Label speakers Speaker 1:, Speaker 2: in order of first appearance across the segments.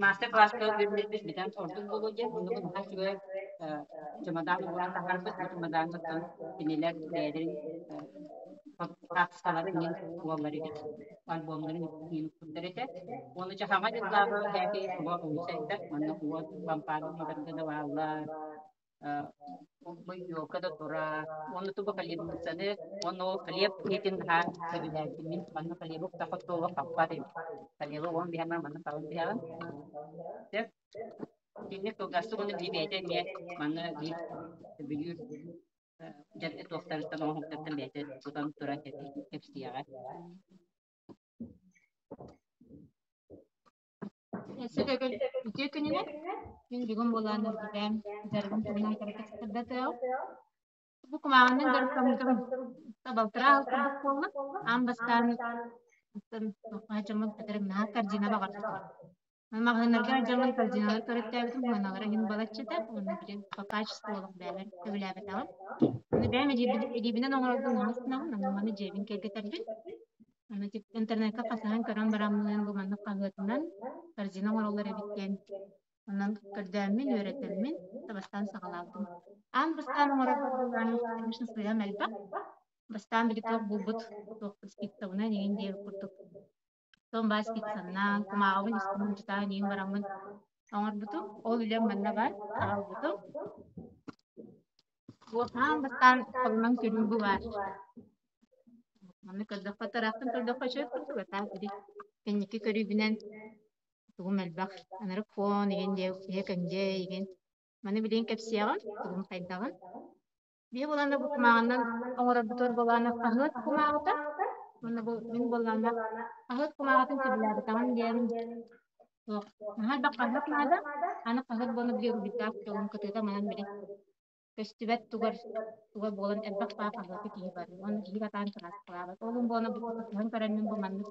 Speaker 1: Маастар-кылааска үөрэнэрбит бүтэн ордук буолуо диэн, онно наһаа үчүгэй чемодан оҥорон таһаарбыт. Бу чемодаҥҥыттан кинилэр бэйэлэрин хаартыскаларын иһин угаллар эбит, альбомнарын иһин укпуттар этэ. Уонна дьэ хаҥа дьыллааҕы һээкэй оҕо олус элбэх, манна уот лампада уматарга да бааллар, елка да турар, уонна тугу хлебницаны, уонна ол хлеб иһитин наһаа сөбүлээбитим. Мин манна хлебы укта хаппат эбит. Хлебы уон биһэмэр манна талан биһэҕин. Сөп. Итинник кылгастык уонна били бэйэтэ эмиэ манна биир сөбүлүүр туохтарыттан оҥоһуктартан бэйэтэ тутан туран кэпсиэҕэ.
Speaker 2: Өссө төгүл үтүө күнүнэн. Мин бүгүн буолаан бэйэм дьарыгым туһунан кыратык сырдатыаҕым. Бу кумааҕынан дьарыктаммытым балтараа сыл курдук буолла. Аан бастаан дьоммун кытары наһаа корзина баҕарбытым. Маҕаһыыннарга дьоммун корзиналар көрөттөөбүтүм, сыаналара иһин балаччыта, уонна били по качеству олох бэйэбэр сөбүлээбэтэҕим. Аны бэйэм илиибинэн оҥорорбун наһаа астынабын, аны маны дьиэбин киэргэтэрбин. Аны интернекка хасыһан көрөн бараммын, бу маннык хаһыатынан корзина оҥороллор эбит диэн онон көрдөөммүн, үөрэтэммин бастаан саҕалаабытым. Аан бастаан оҥорор конечно, сыыһам элбэх. Бастаан били туох булбут туохпут спицабынан иҥин диэбит курдук Том баас спицаннаан, кумааҕыбын истэн мунчутаан иин бараммын оҥорбутум. Ол үлэм манна баар, аҕалбытым. Аан бастаан холунан көрүү бу баар. Манна көрдөххө, тараахтан көрдөххө үчүгэй курдук, а так били кэнники көрүүбүнэн тугум элбэх. Анарык фон игин диэ, киһи көҥдьө игин. Маны билигин кэпсиэҕим, тугум хайдаҕын. Биһи буолаана бу кумааҕынан оҥорорбутугар буолаана хаһыат кумааҕыта уонна бу мин буоллаҕына хаһыат кумааҕытын сөбүлээбэтэҕим диэн суох. Наһаа элбэх хаһыат наада. Аны хаһыат буолан били рубрикаах дьолун кытыыта манан били көстүбэт тугар туга буолан элбэх баа хаһыаты киһи бар. Уонна киһи сатаан кырааскалаабат. Ол буолан бу кыһын көрөммүн бу маннык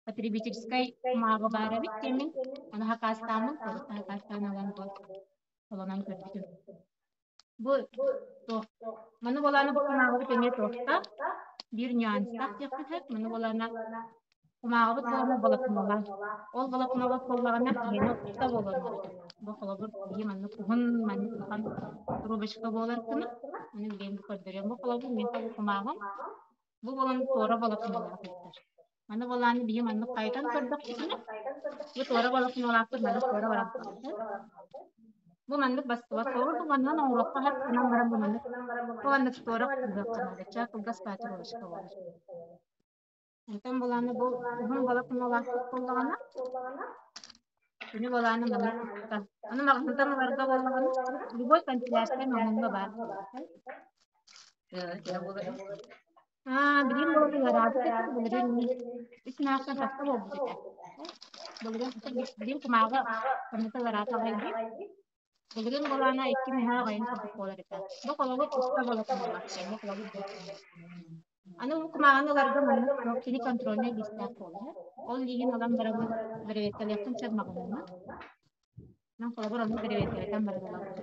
Speaker 2: потребительскай кумааҕы баар эбит диэммин ону хакаастааммын куораттан хакаастаан ылан бу холонон көрбүтүм. Бу туох маны буолаана бу кумааҕыбыт эмиэ туохтаах, биир нюанстаах диэххэ сөп. Маны буолаана кумааҕыбыт буолана волокнолаах. Ол волокнолаах буоллаҕына киһини укта буолуон наада. Бу холобур киһи маннык уһун маннык улахан трубочка буолар гына, аны билигин бу көрдөрүөм. Бу холобур мин кумааҕым бу буолан туора волокнолаах ыттар. Маны буолааны биһи маннык хайытан көрдөхпүтүнэ, бу туора волокнолаахпыт маннык туора баран хаалар. Бу маннык бастыбат суоҕу бу манан оҥоруохха сөп гынан баран бу маннык бу маннык туора кылгыахха наада. Чаа кылгас патрулочка буолар. Онтон булааны бу уһун волокнолаахпыт буоллаҕына, күнү булааны маннык укта. Аны маҕаһыынтан ыларга буоллаҕына, любой канцелярскай маҕаһыыҥҥа баар буолар. Аа, билигин буолан ыараабыт этэ, былырыын үс наахтан тахса буолбут этэ. Былырыын билигин кумааҕы ханнык ыараата аҕай дии. Былырыын буолаана икки мөһөөх аҕайын курдук буолар этэ. Бу холобур туспа буола кумаҕа, кэннэ холобур Аны бу кумааҕыны ыларга маннык кини контрольнай лиистээх буолар. Ол лииһин ылан барабын бэрэбиэркэлиэххин сөп маҕаһыыҥҥа. Онон холобур оннук бэрэбиэркэлэтэн баран ылабын.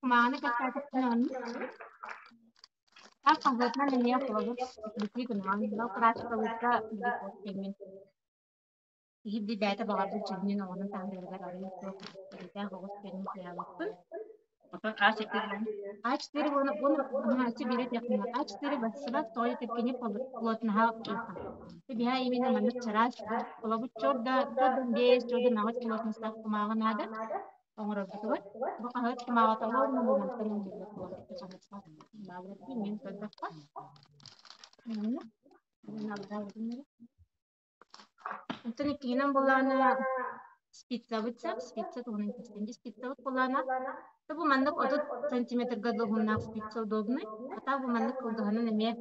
Speaker 2: Кумааҕыны кэпсээтэхпинэ оннук. Так хаһыатынан эмиэ холобур итии гынаҕын. Мынау кыраачыкалыырга били туох диэммин киһи бэйэтэ баҕарбыт дьүһүнүн оҕонун таһаарарыгар арыый суох эрэйдээх оҕус диэн хайаабаппын.
Speaker 1: Оттон А4
Speaker 2: А4 уонна уонна өссө биир этиэхпин А4 бассыбат тоҕо диэтэххинэ плотноһа улахан. Биһа именно маннык чараас холобур чорда чордон биэс чордон аҕыс плотностаах кумааҕы наада оҥорорбутугар. Бу хаһыат кумааҕыта уонна мантан оҥоһуллар мен көрдөххө. Оттон иккиһинэн буоллаҕына спицабыт сөп, спица туһунан кэпсиэм. Спицабыт буоллаҕына, бу маннык 30 сантиметрга дуоһуннаах спица удобный, а так бу маннык кылгаһынан эмиэ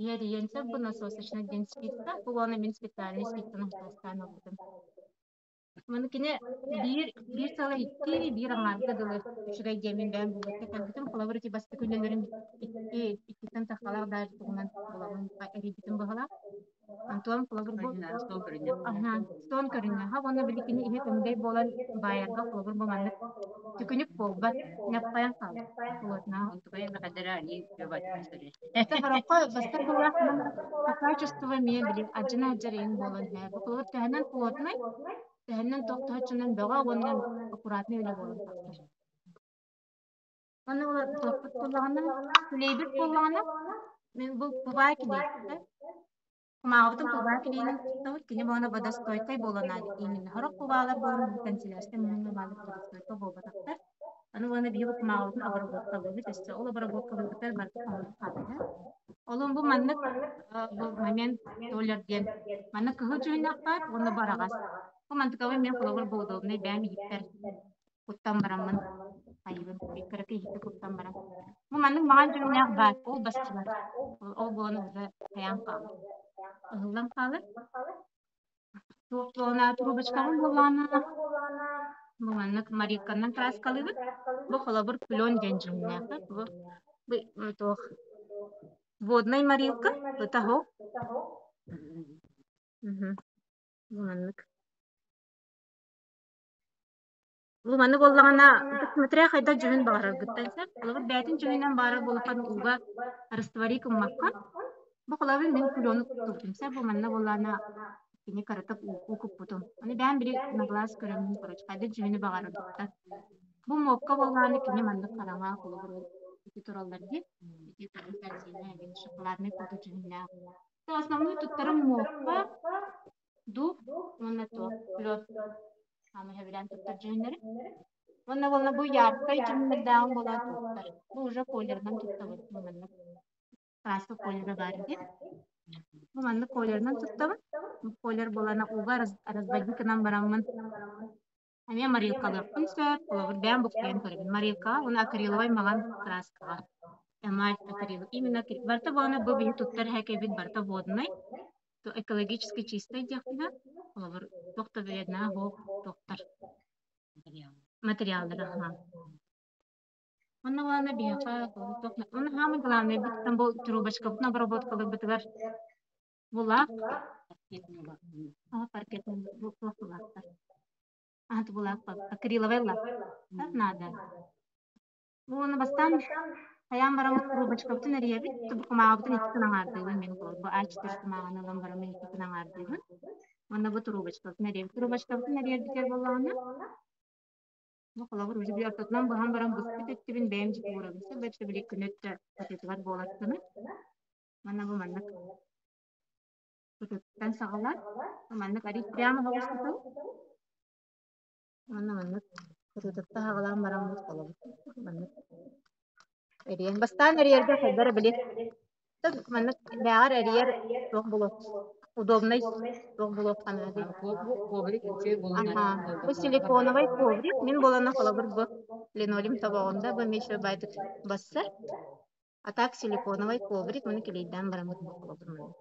Speaker 2: иһэрийэн сөп, бу насосочный диэн спица. Бу уонна мин специальный спицаны хатаастаан ылбытым. Маны кини биир биир сыала икки, биир аҥаарга дылы үчүгэй диэммин бэйэм булбакка кэлбитим. Холобур, ити бастакы үлэлэрим икки, иккиттэн тахалаах даже туһунан булабын эрийбитим быһалаах. Антон холобур бу аһа суон көрүҥнээх уонна били кини иһэ көҥдөй буолан баайарга холобур бу маннык түкүнүк буолбат, нэппайан хаалар плотнаах. Это хороххо бастар былаах по качеству эмиэ били адьына адьарыйын буолан иһэ. Бу холобур төһөнөн плотнай, төһөнөн туох-тоһоччунан бөҕө уонна аккуратный үлэ буолан тахсар. Уонна ол туохпут буоллаҕына, килиэйбит буоллаҕына, мин бу кубаа килиэйбитэ. Кумааҕыбытын кубаа килиэйинэн туттабыт, кини буолана водостойкай буолан именно сорох кубаалар буолан канцелярскай муҥҥа баалар водостойка буолбатахтар. Аны уонна биһиги бу кумааҕыбытын обработкалыыбыт, өссө ол обработкалыырбытыгар барыта хомуйан хаалла. Олон бу маннык бу момент доллар диэн маннык кыһыл дьүһүннээх баар уонна бу араҕас. Бу мантыкабын мен холобур бу удобнай бэйэм иһиппэр куттан бараммын хайыбын кыракый иһиккэ куттан баран бу маннык маҥан дьүһүннээх баар ол бастыбар ол буолан уже хайаан хаалар ыһыллан хаалар туох буолана трубочкабын буоллаҕына бу маннык марикканан краскалыыбыт бу холобур клен диэн дьүһүннээх бу туох воднай марилка бытаһо бу маннык Бу маны буоллаҕына, смотря хайдах дьүһүн баҕараргыттан сөп. Холобур, бэйэтин дьүһүнүнэн баара буоллаххына ууга растворить гыммакка, бу холобур мин кулону туттубутум сөп. Бу манна буоллаҕына кини кыратык уу куппутум. Аны бэйэм били на глаз көрөммүн, короче, хайдах дьүһүнү баҕараргыттан. Бу муокка буоллаҕына кини маннык хараҥа холобур ити тураллар дии. Ити корзина, шоколадный курдук дьүһүннээх. Основной туттарым муокка, дуб уонна туох лед хаамыы сөбүлээн туттар дьүһүннэри. Уонна буолла бу яркай дьүһүннэрдээҕин буолан туттар. Бу уже колерынан туттабын. Бу маннык краска колера баар диэн. Бу маннык колерынан туттабын. Бу колер буолана ууга разводить гынан бараммын эмиэ морилкалыахпын сөп. Холобур, бэйэм буккуйан көрөбүн. Морилкаҕа уонна акриловай маҥан краскаҕа. Эмаль акрил. Именно барыта буолана бу биһи туттар һээкэйбит барыта воднай. То экологически чистай диэхпинэ, холобур, туох да вреднаах суох туохтар материаллара аһаан. Онно главное биһиэхэ уонна самое главное бу бу трубочкабытын обработкаларбытыгар булаах паркетын туох булаахтар аһат булаах акриловай лак надо. Уонна бастаан хайаан бараммыт трубочкабытын эрийэбит, кумааҕыбытын иккитин аҥаардыыбын мин бу А4 кумааҕыны ылан бараммын иккитин аҥаардыыбын. Уонна бу трубочкабытын эрийэбит. Трубочкабытын эрийэрбитигэр буоллаҕына, бу холобур уже били ортотунан быһан баран быспыт өттүбүн бэйэм дьип уурабын. Сөп били күн өттө сатыытыгар буолар гына. Манна бу маннык кытыттан саҕалаан, маннык арый прямо соҕус тутабын. Уонна маннык кытыытыттан аҕалаан бараммыт холобур маннык эрийэн бастаан эрийэргэ хайдара били маннык бээҕэр эрийэр туох булуох удобнай туох булуохха наадый
Speaker 1: Коврик үчүгэй буолан
Speaker 2: Аха бу силиконовай коврик мин буолана холобур бу линолеум тобоҕунда бу эмиэ үчүгэй баайдык бассар а так силиконовай коврик маны килийдээн бараммыт бу холобур маннык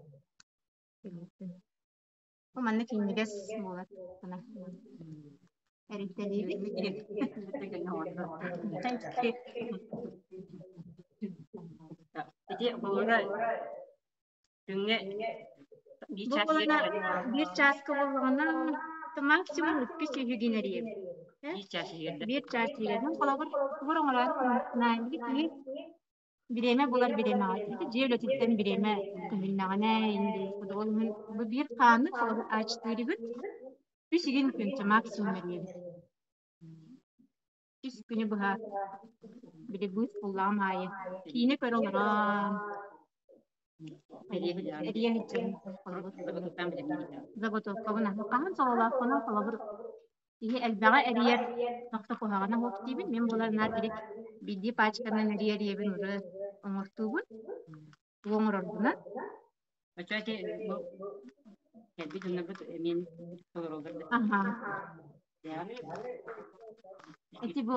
Speaker 2: Бу маннык иҥнигэс буолар гына эрийтэлиибит.
Speaker 1: Ити холобура күҥҥэ биир
Speaker 2: Бу
Speaker 1: чаас
Speaker 2: буолана биир чааска буоллаҕына максимум икки сүүһү эрийэбит.
Speaker 1: Биир чаас иһигэр
Speaker 2: Биир чаас иһигэр. Холобур, тугу оҥороот киһи бириэмэ булар бириэмэҕэ ити дьиэ үлэтиттэн бириэмэ көһүннэҕинэ ол иһин бу биир хааны холобур аачтыырыбыт үс игин күнчэ максимум эрийэбит үс күнү быһа били быыс буллаҕым аайы киинэ көрө олорон эрийэ сылдьабын холобур заготовкабын хаһан сололоохпунан холобур Киһи элбэҕи эрийэр, тохто куһаҕана суох диибин. Мин буолар наар били биирдии пачканан эрийэ-эрийэбин уже оҥортуубун. Тугу оҥорорбунан.
Speaker 1: Оччо ити бу кэлбит дьоннорбут эмиэ толороллор да.
Speaker 2: Аха. Ити бу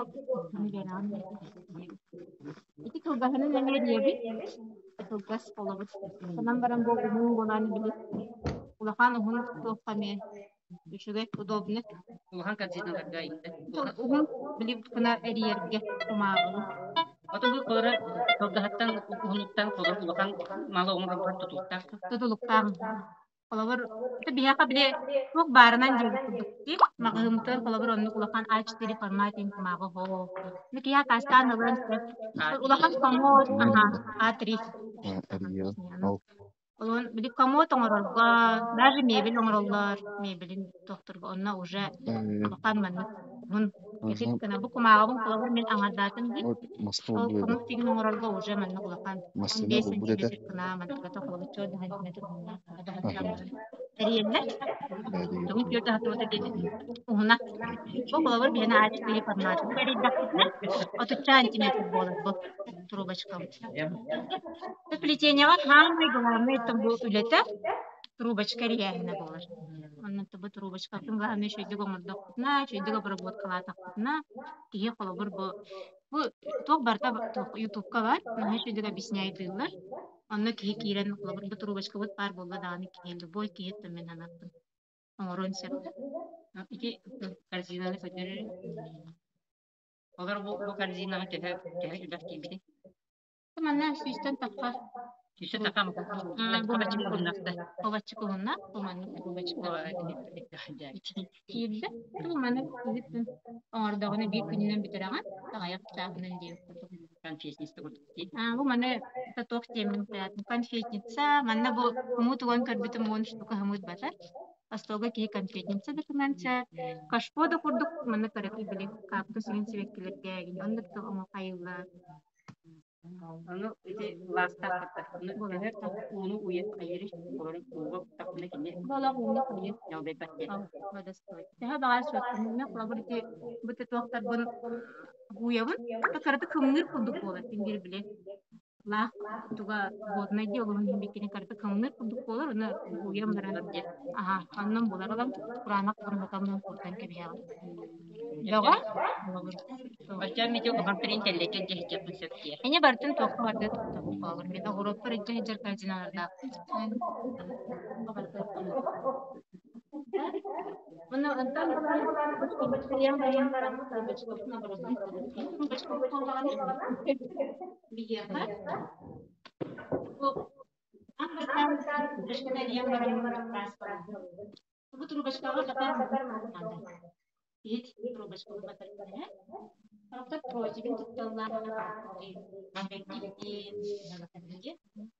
Speaker 2: ити кылгаһынан эмиэ эрийэбит. Кылгас холобур. Онон баран бу уһун буолан били улахан уһун туохха эмиэ үчүгэй, удобный.
Speaker 1: Улахан корзиналарга иттэ.
Speaker 2: Уһун били гына эрийэргэ кумааҕыны.
Speaker 1: Ото бу холоро кылгаһыттан уһунуттан холор улахан малы оҥороргор тутулуктаах.
Speaker 2: Тутулуктаах. Холобур, биһиэхэ били туох баарынан диэбит курдук дии. Маҕаһыыммытыгар холобур оннук улахан А4 формат диэн кумааҕы оһох. Ну киһи аккаастаан ылыан сөп. Улахан комод, аха, А3. Олон били комод оҥорорго, даже мебель оҥороллор, мебелин тохторго онно уже улахан маннык уһун кэтит гына бу кумааҕыбын холобур мин аҥардаатым дии. Ол хомус тигин оҥорорго уже маннык улахан 15 сантиметр гына мантыката холобуччу сантиметр уһуннаах тэрийэллэр. Тугун түөрт аһатыбыта диэтин уһуна. Бу холобур биһиэнэ А4 форматын тэрийдэхпитинэ отучча сантиметр буолар бу трубочкабыт. Плетениеҕа саамай главный бу үлэтэ трубочка эрийээһинэ буолар. Онно бу трубочкатын главное үчүгэйдик оҥордохпутуна, үчүгэйдик обработкалаатахпытына, киһи холобур бу бу туох барыта ютубка баар, наһаа үчүгэйдик объясняйдыыллар. Онно киһи киирэн холобур бу трубочкабыт баар буолла даҕаны киһи любой киһи мин санааппын оҥоруон сөп.
Speaker 1: Ити корзинаны көрдөрөр. Олор бу корзинаҕа төһө элбэх киирбитий?
Speaker 2: Манна сүүстэн тахха.
Speaker 1: Сүүстэн тахха
Speaker 2: Бу маннык хобаччык уһунна, бу маннык трубочка киирдэ. Бу маннык иһиттин оҥордоҕуна биир күнүнэн бүтэрэҕин, аҕыйах чааһынан диэбит курдук.
Speaker 1: Конфетница курдук дии.
Speaker 2: Бу маны туох диэммин конфетница, манна бу хомут уган көрбүтүм уон штука хомут батар. Остуолга киһи конфетница да гынан сөп, кашпо да курдук манна кыракый били кактус иҥин сибэккилэргэ оннук да оҥо хайыллар.
Speaker 1: Ону ити лаастаах кытта. Ону төһө ууну уйа хайыры олорун ууга уктахпына кини
Speaker 2: Буолах ууну хайыр.
Speaker 1: ньалбайбат диэн.
Speaker 2: Водостой. Төһө баҕар суоттанна холобур ити бу туохтарбын уйабын кыратык хымныыр курдук буолар син биир били лаах туга воднай дии олоһун иһин биккини кыратык хымныыр курдук буолар ону уйан баран аха оннун булар ылан кураанах курдатан курдан кэбиһэҕин. Бөҕө
Speaker 1: Оччоон мити улахан принтеллекке дьиһитиэхпин сөп диye.
Speaker 2: Эне барытын туохха барда туттабын холобур мин оҕуруоппар илдьэ сылдьар корзиналардаахпын. Уонна онтон баран биһиэхэ бу аан бастаан трубочканы эрийэн баран бу трубочкаҕа батар наада. Иһит трубочканы батар Сорохтор противень тутталлар,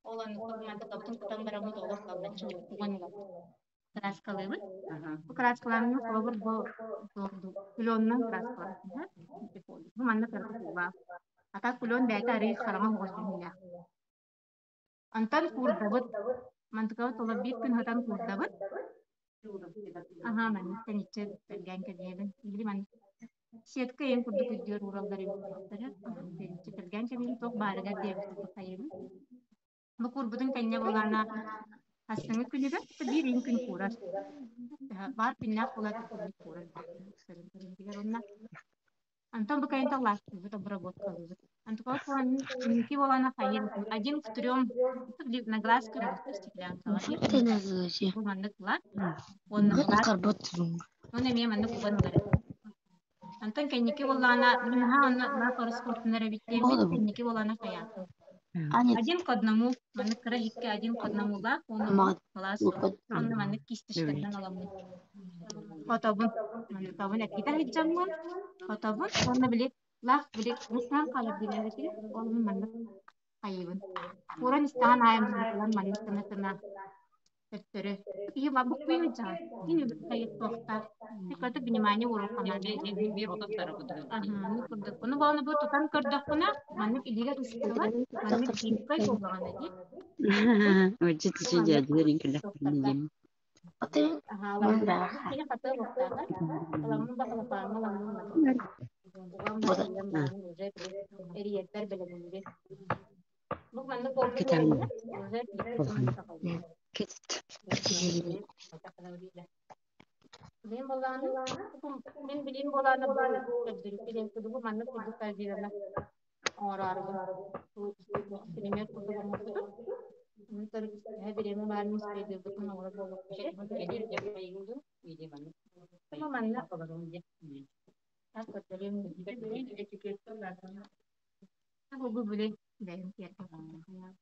Speaker 2: ол оннук мантыкабытын кутан бараммыт олох баллаччы уган ылабыт. Кырааскалыыбыт. Бу кырааскалааһыҥҥа холобур бу кулонунан кырааскалаахпын. Бу манна кыратык уулаах. А так кулон бэйэтэ арыый хараҥа оһоҕос дьүһүннээх. Онтон куурдабыт. Мантыкабыт олор биир күн сытан куурдабыт. Аһаа, маннык тэниччэ тэлгээн кэбиһэбин. Или маннык сетка ийэн курдук үрдүгэр уураллар эбит буолуохтара. Тэниччэ тэлгээн кэбиһэбин, туох баарыгар диэбит курдук хайыыбын. Бу куурбутун кэннэ буолаана хастыҥы күнүгэр биир ыйын күн куурар. Баар күннээх буолар түргэнник куурар. Уонна Антон бу кэлин лаастыыбыт, обработкалыыбыт. Антон инники буолана хайын один к трем на глаз көрөбүт стеклянкаҕа. Бу маннык лак уонна лак уонна эмиэ маннык уган ылар. Антон кэнники буоллаҕына наһаа онно лак ороскуотунар эбит диэммит кэнники буолана хайаатым. Один к одному маннык кыра иһиккэ один к одному лак уонна глаз уонна маннык кисточканан аламмын. Хотобун маннык эргитэ сылдьаммын хотобун уонна били лаах били ыстаан хаалар дииллэр этэ ол маннык хайыыбын ууран истэҕин аайы ылан маннык гына гына төттөрү киһи буккуйа сылдьаҕын син хайыахтаах кыратык внимание ууруохха наада
Speaker 1: Биир отуттары курдук.
Speaker 2: Аһаа курдук ону буолан бу тутан көрдөххүнэ маннык илиигэ сыстыбат маннык гибкай буоллаҕына дии Мин билим буолаана бу көрдөрүккэ маннык курдук корзинаны оҥороорубун силимиэр курдук оҥорбутум. Онтон төһө бириэмэ баарын успейдыырбытын оҥорор буолуохпут. Бу манна так көрдөрүм. Бу били бэйэм киэргэн.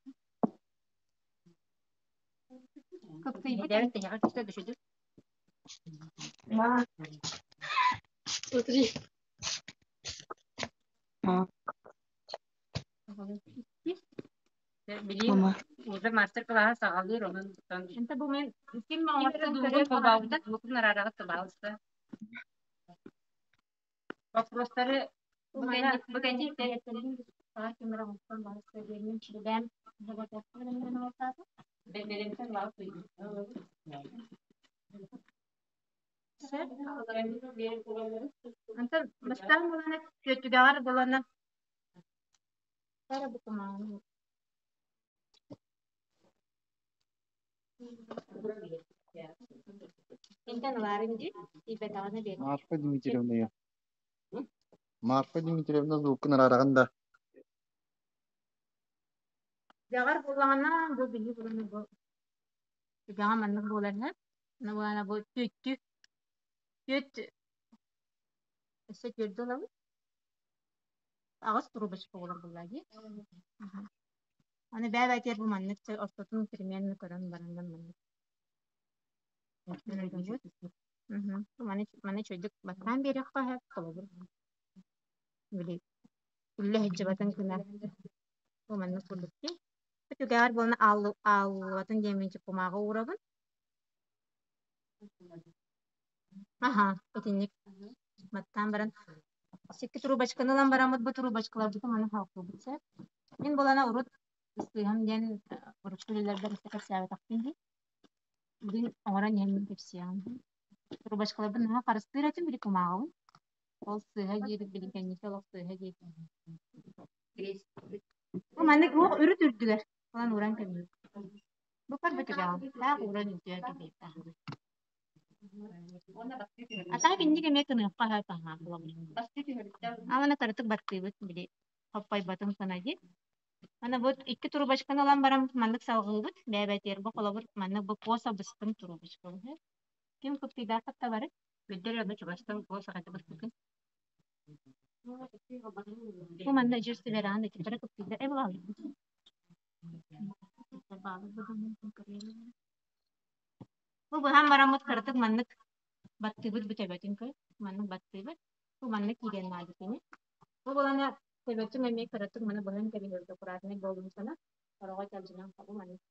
Speaker 2: Кыптыйбыт
Speaker 3: Ма, смотри.
Speaker 1: Били
Speaker 3: Мама.
Speaker 1: уже мастер-класс саҕалыыр, онон
Speaker 2: Инта бу мен ким
Speaker 1: ким эрэ
Speaker 2: оҥостон
Speaker 1: дуугун
Speaker 2: көрүөн
Speaker 1: холбообута,
Speaker 2: баҕарбыта.
Speaker 1: звукун араараҕыт табаалыста. Вопростары
Speaker 2: Бу
Speaker 1: бу
Speaker 2: мана
Speaker 1: кэнник бу кэнниттэн
Speaker 2: биэртэлин саҕар ким эрэ оҥостон баҕарса диэммин бэйэм заготовка бэлэмнэнэн оҥортоотум.
Speaker 1: бэлэмтэн лаал
Speaker 2: Сөп. Онтон бастаан булана түөтүгэҕэр булана бара бу кумааҕыны Интэн ылаарыҥ дии, тиийбэтэҕинэ биэр.
Speaker 4: Марфа Дмитриевна я. Марфа Дмитриевна звукун араараҕын да?
Speaker 2: Дьаҕар буоллаҕына бу биһи буланы бу түгэҕэ маннык буолар иһэ. Уонна бу түөттү түөт өссө түөрдү ылабыт. Аҕыс трубочка буолар буоллаа дии. Аны бэйэ-бэйэтигэр бу маннык ортотун примерно көрөн баран маннык Маны маны үчүгэйдик баттаан биэриэххэ сөп, холобур, били үллэ сылдьыбатын гына бу маннык курдук дии. Бу түгэҕэр буолан ааллыбатын диэммин кумааҕы уурабын. Аһа, итинник баттаан баран сикки трубочканы ылан бараммыт бу трубочкаларбытын маны хааллыбыт сөп. Мин буолана урут сыыһам диэн урукку үлэлэрбэр өссө кэпсээбэтэхпин дии. Билигин оҥорон иһэммин кэпсиэҕим. Трубочкаларбын наһаа харыстыыр этим били кумааҕыбын. Ол сыыһа диэбит билин кэнники олох сыыһа диэтим. Бу маннык уох үрүт үрдүгэр ылан ууран кэбиһиэм. Бу барбытыгаҕын таах ууран үрдүгэр кэбиһиэхтээх. А так инник эмиэ кыныахха сөп аһаан Амана кыратык баттыыбыт били хоппойботун гына дии. Аны бу икки трубочканы ылан баран маннык салҕыыбыт. Бэйэбэтигэр бу холобур маннык бу куоса быстыҥ трубочка быһыы. Ким кыптыйдааххыт да бары.
Speaker 1: Бүддэр ону чугастан куос аҕата быстыкын.
Speaker 2: Бу манна дьүс сибэрэҕин ититтэрэ кыптыйда эбэлаалыйбыт. Бу быһан бараммыт кыратык маннык баттыыбыт бу төбөтүн көр. Маннык баттыыбыт. Бу маннык киириэн наада кини. Бу булана төбөтүн эмиэ кыратык маны быһан кэбиһэргэ аккуратнай буолун сана. Сороҕо чалдьынан хабы маннык.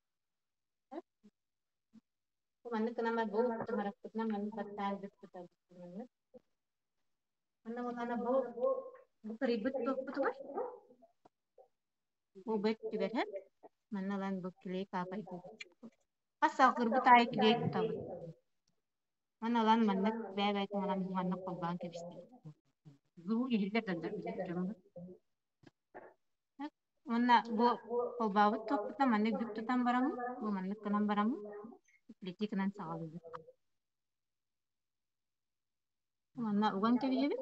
Speaker 2: Бу маннык гынан бу тымарахпытынан маннык баттаан бүк тутабыт маннык. Манна булана бу бу кырыйбыт туохпутугар бу бэт түбэһэр. Манна ылан бу клей каапайдыыбыт. Хас салгырбыт аайы клей кутабыт. Маны ылан маннык бэйэ-бэйэтин ылан маннык холбоон кэбистибит.
Speaker 1: Звук иһиллэр дандар дьоммут.
Speaker 2: Уонна бу холбообут туохпутун маннык бүк тутан бараммыт, бу маннык гынан бараммыт, плитик гынан саҕалыыбыт. Манна уган кэбиһэбит.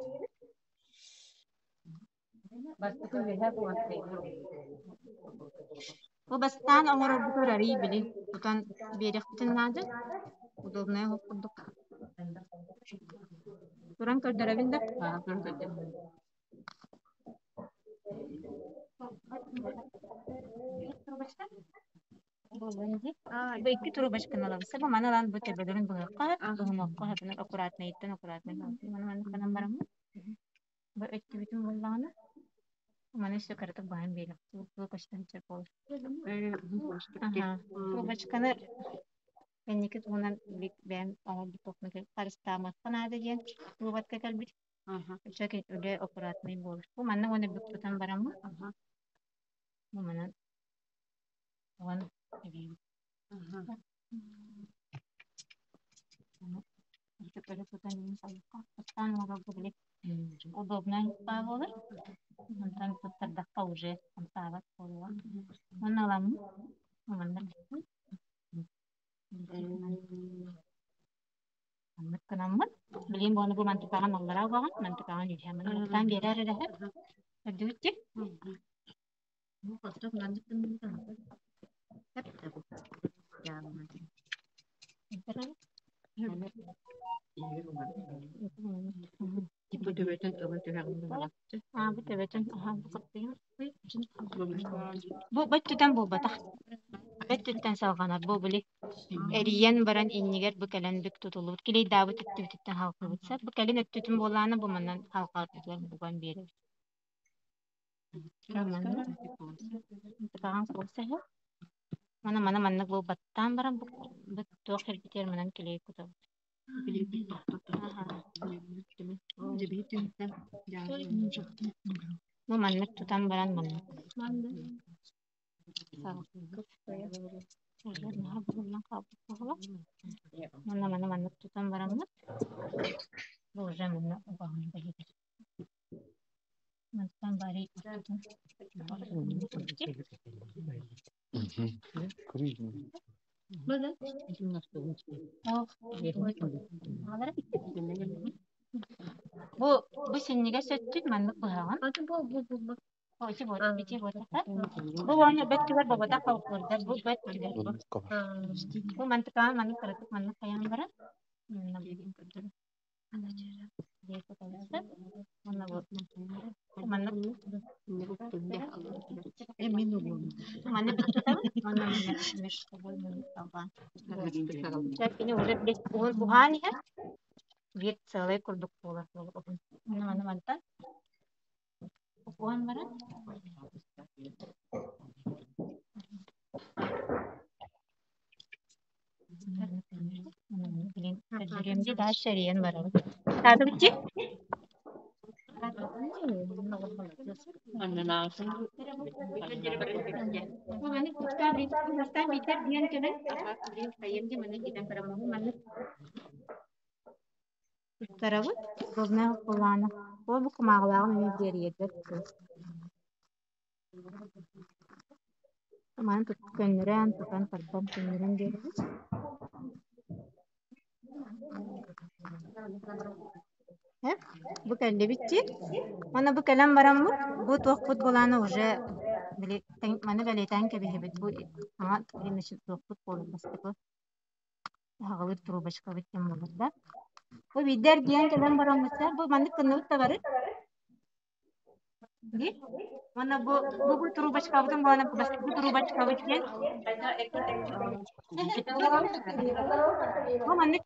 Speaker 1: Бастакы үөһэ буолан
Speaker 2: Бу бастаан оҥорорбутугар арыый били тутан биэриэхпитин наада. Удобнай оһох курдук. Туран көрдөрөбүн да?
Speaker 1: Туран көрдөрөбүн.
Speaker 2: Трубочка? Бу икки трубочканы ылабын. Бу маны ылан бу төбөлөрүн быһыахха, быһымыахха, аккуратнайыттан аккуратнай. Маны маннык гынан бараммыт. Бу өттүбүтүн буллаҕына, маны өссө кыратык баһан биэриэх, бу көстөн сөп буолар. Аха, трубочканы кэнники туһунан бэйэм оҥорбут харыстаамыахха наада диэн выводка кэлбит. Өссө үлэ аккуратнай буолар. Бу манна уонна бүк тутан бараммыт. Бу манан уон эбиибит. Өрө тутан иһин саллахха бастаан оҥорорго били удобнай буолар. Онтон туттардахха уже хамсаабат буолуоҕа. Уонна ыламмыт маннык маннык гынаммыт билигин буону бу мантыкаҕын аллараа угаҕын мантыкаҕын үөһээ маннык уктаан биэрээр эрэһэ көрдүгүт дии
Speaker 1: Типа төбөтүн ыла түһэҕин
Speaker 2: Аа, бу төбөтүн аһаа бу Бу бөттүтэн буолбатах. Бөттүттэн салҕанар бу били. Эрийэн баран иннигэр бу кэлэн бүк тутуллубут килийдаабыт өттүбүтүттэн халкыбыт сап. Бу кэлин өттүтүн буоллаҕына бу манан халҕаатытыгар уган биэрэбит. Манна тутаҕын куосаһы. Мана мана маннык буолбаттаан баран бу, бу туох кэлбитигэр манан килиэй кутабыт. Бу маннык тутан баран маннык. Манна маны маннык тутан бараммыт бу уже манна угаҕын бэһигэр. Мантан бары Бу бу синньигэс өттүн маннык быһаҕын. Бу уонна бөттүгэр бобота холкуурдар бу бөттүгэр бу. Бу мантыкаан маннык кыратык маннык хайан баран маннык маннык буһаан иһэр биир сыалай курдук буолар маны мантан уһаан баран Көрдөрүөм дальше эрийэн барабыт. Таатыбытчы? Туттарабыт. Главное кулаана. Ол бу кумааҕылааҕын эмиэ биэрийэрбэт кыыс. Маны көннөрөн, тутан, тардан көннөрөн биэрэбит. Э, бу кэллибит дии. Уонна бу кэлэн бараммыт, бу туохпут былаана уже били маны бэлиэтээн кэбиһэбит. Бу саҥа туохпут буолар бастакы аһаҕалыыр трубочкабыт диэн буолар да. Бу биирдэ эргийэн кэлэн бараммыт бу маннык гынныбыт да бары. Дии. Уонна бу трубочкабытын буолан бастакы трубочкабыт диэн бу маннык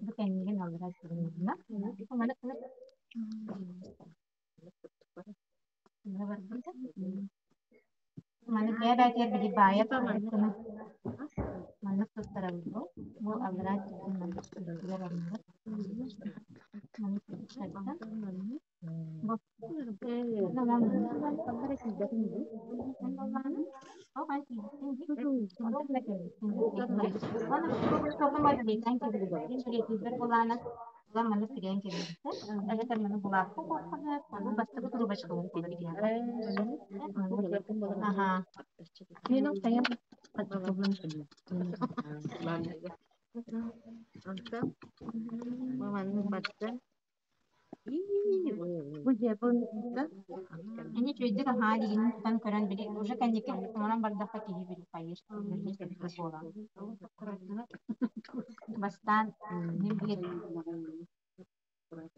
Speaker 2: бу кэннигин аллара Маны бэйэ-бэйэтигэр били баайа гына маннык туттарабыт бу. Бу аллараа өттүттэн маннык үрдүгэр анныгар. Маннык туттарда. Бу Ини үчүгэйдик аһаа илиигин тутан көрөн били уже кэнники оҥорон бардахха киһи били хайыыр буолан. Бастаан мин биир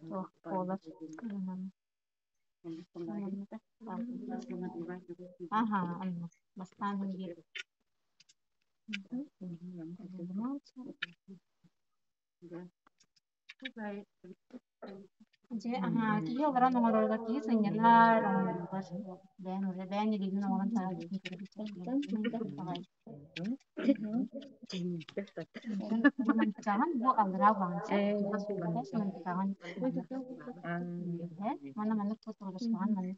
Speaker 2: туох буолар Аха, оннук. Бастаан мин биир Дьэ, аһаа, киһи олорон оҥорорго киһи сынньанар, оҥорорго бэйэҥ уже бэйэҥ илиигин оҥорон таһаарбытын бу аллараа уһаҕын Манна маннык туругурсаҕын маннык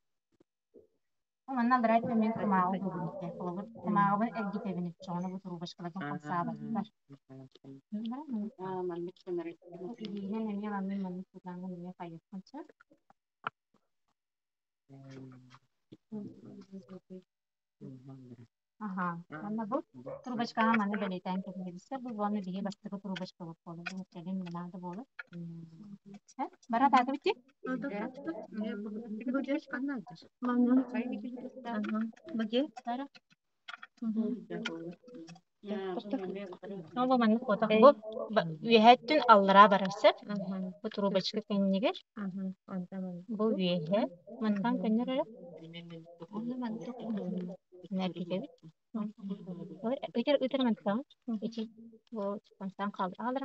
Speaker 2: Манна аллараа мин кумааҕы угабын этэ. Холобур, кумааҕыбын эргитэбин оччоҕуна бу трубочкаларбын хамсаабаттар. Илиинэн эмиэ маннык маннык тутааҥҥын эмиэ хайыаххын сөп. Аха, манна бу трубочкаҕа маны бэлиэтээн кэбиһэбиттэр. Бу уонна биһи бастакы трубочкабыт буолар. Бу кэлин наада буолар. Бара атаатыбыт дии? Бу маннык буотах. Бу үөһэттэн аллараа барар сөп. Бу трубочка кэннигэр. Бу үөһэ. Мантан көннөр эрэ. Эргитэбит. Ытыр ытыр мантан. Ити бу мантан хаалар. Аалар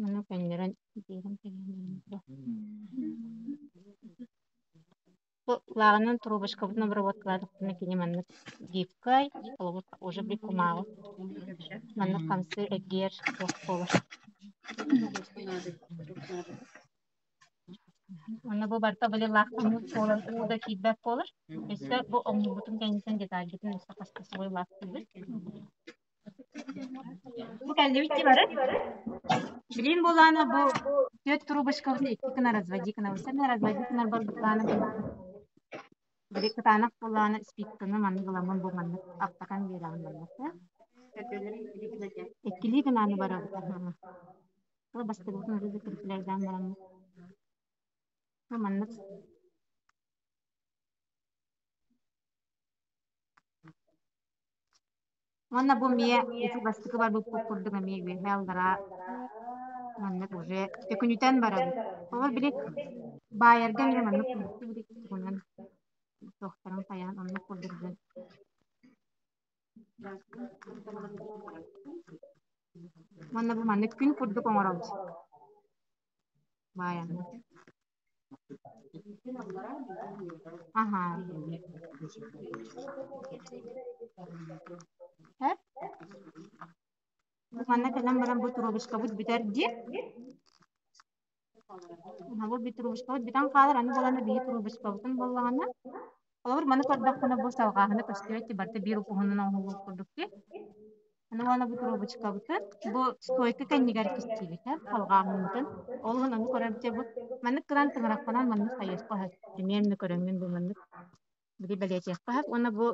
Speaker 2: Маны көннөрөн биэрэн Бу лааҕынан трубочкабытын обработкалаатахпына кини маннык гибкай, холобур уже били кумааҕы маннык хамсыыр эргийэр туох буолар. Уонна бу барыта били лаахтаммыт буолан уу да киирбэт буолар. Өссө бу оҥнубутун кэнниттэн детальгытын өссө хаста свой лаахтыыбыт. Бу кэллибит дии бары. Билигин буоллаҕына бу түөрт трубочкабытын икки гына разводи гынабыт. Сэмэ разводи гынар барбытлаана били кытаанах буоллаҕына спицаны маннык ыламмын бу маннык аттакан биэрэҕин маннык Иккилии гынааны барабыт. Ол бастакыбытын арыый кирпилэрдээн бараммыт. Бу маннык Уонна бу эмиэ ити бастакы барбыппыт курдук эмиэ үөһээ аллараа маннык уже төкүнүтэн барабыт. Ол били баайарга эмиэ маннык курдук тугунан туохтарын хайаан оннук курдук дьон. Уонна бу маннык күн курдук оҥоробут. Баайаммыт. Аһаа. Һэ? Бу манна кэлэн баран бу трубочкабыт бүтэр дии. Бу трубочкабыт бүтэн хаалар, аны буолан биһи трубочкабытын буоллаҕына, холобур маны көрдөххүнэ бу салҕааһына көстүбэт дии, барыта биир уһунун оҥоһуллубут курдук дии. Аны уонна бу трубочкабытын бу стойка кэннигэр кистиибит ээ, халҕааһыммытын. Ол иһин ону көрөр дьэ бу маннык гынан тыҥырахпынан маннык хайыахха сөп. Примерно көрөҥҥүн бу маннык били бэлиэтиэххэ сөп уонна бу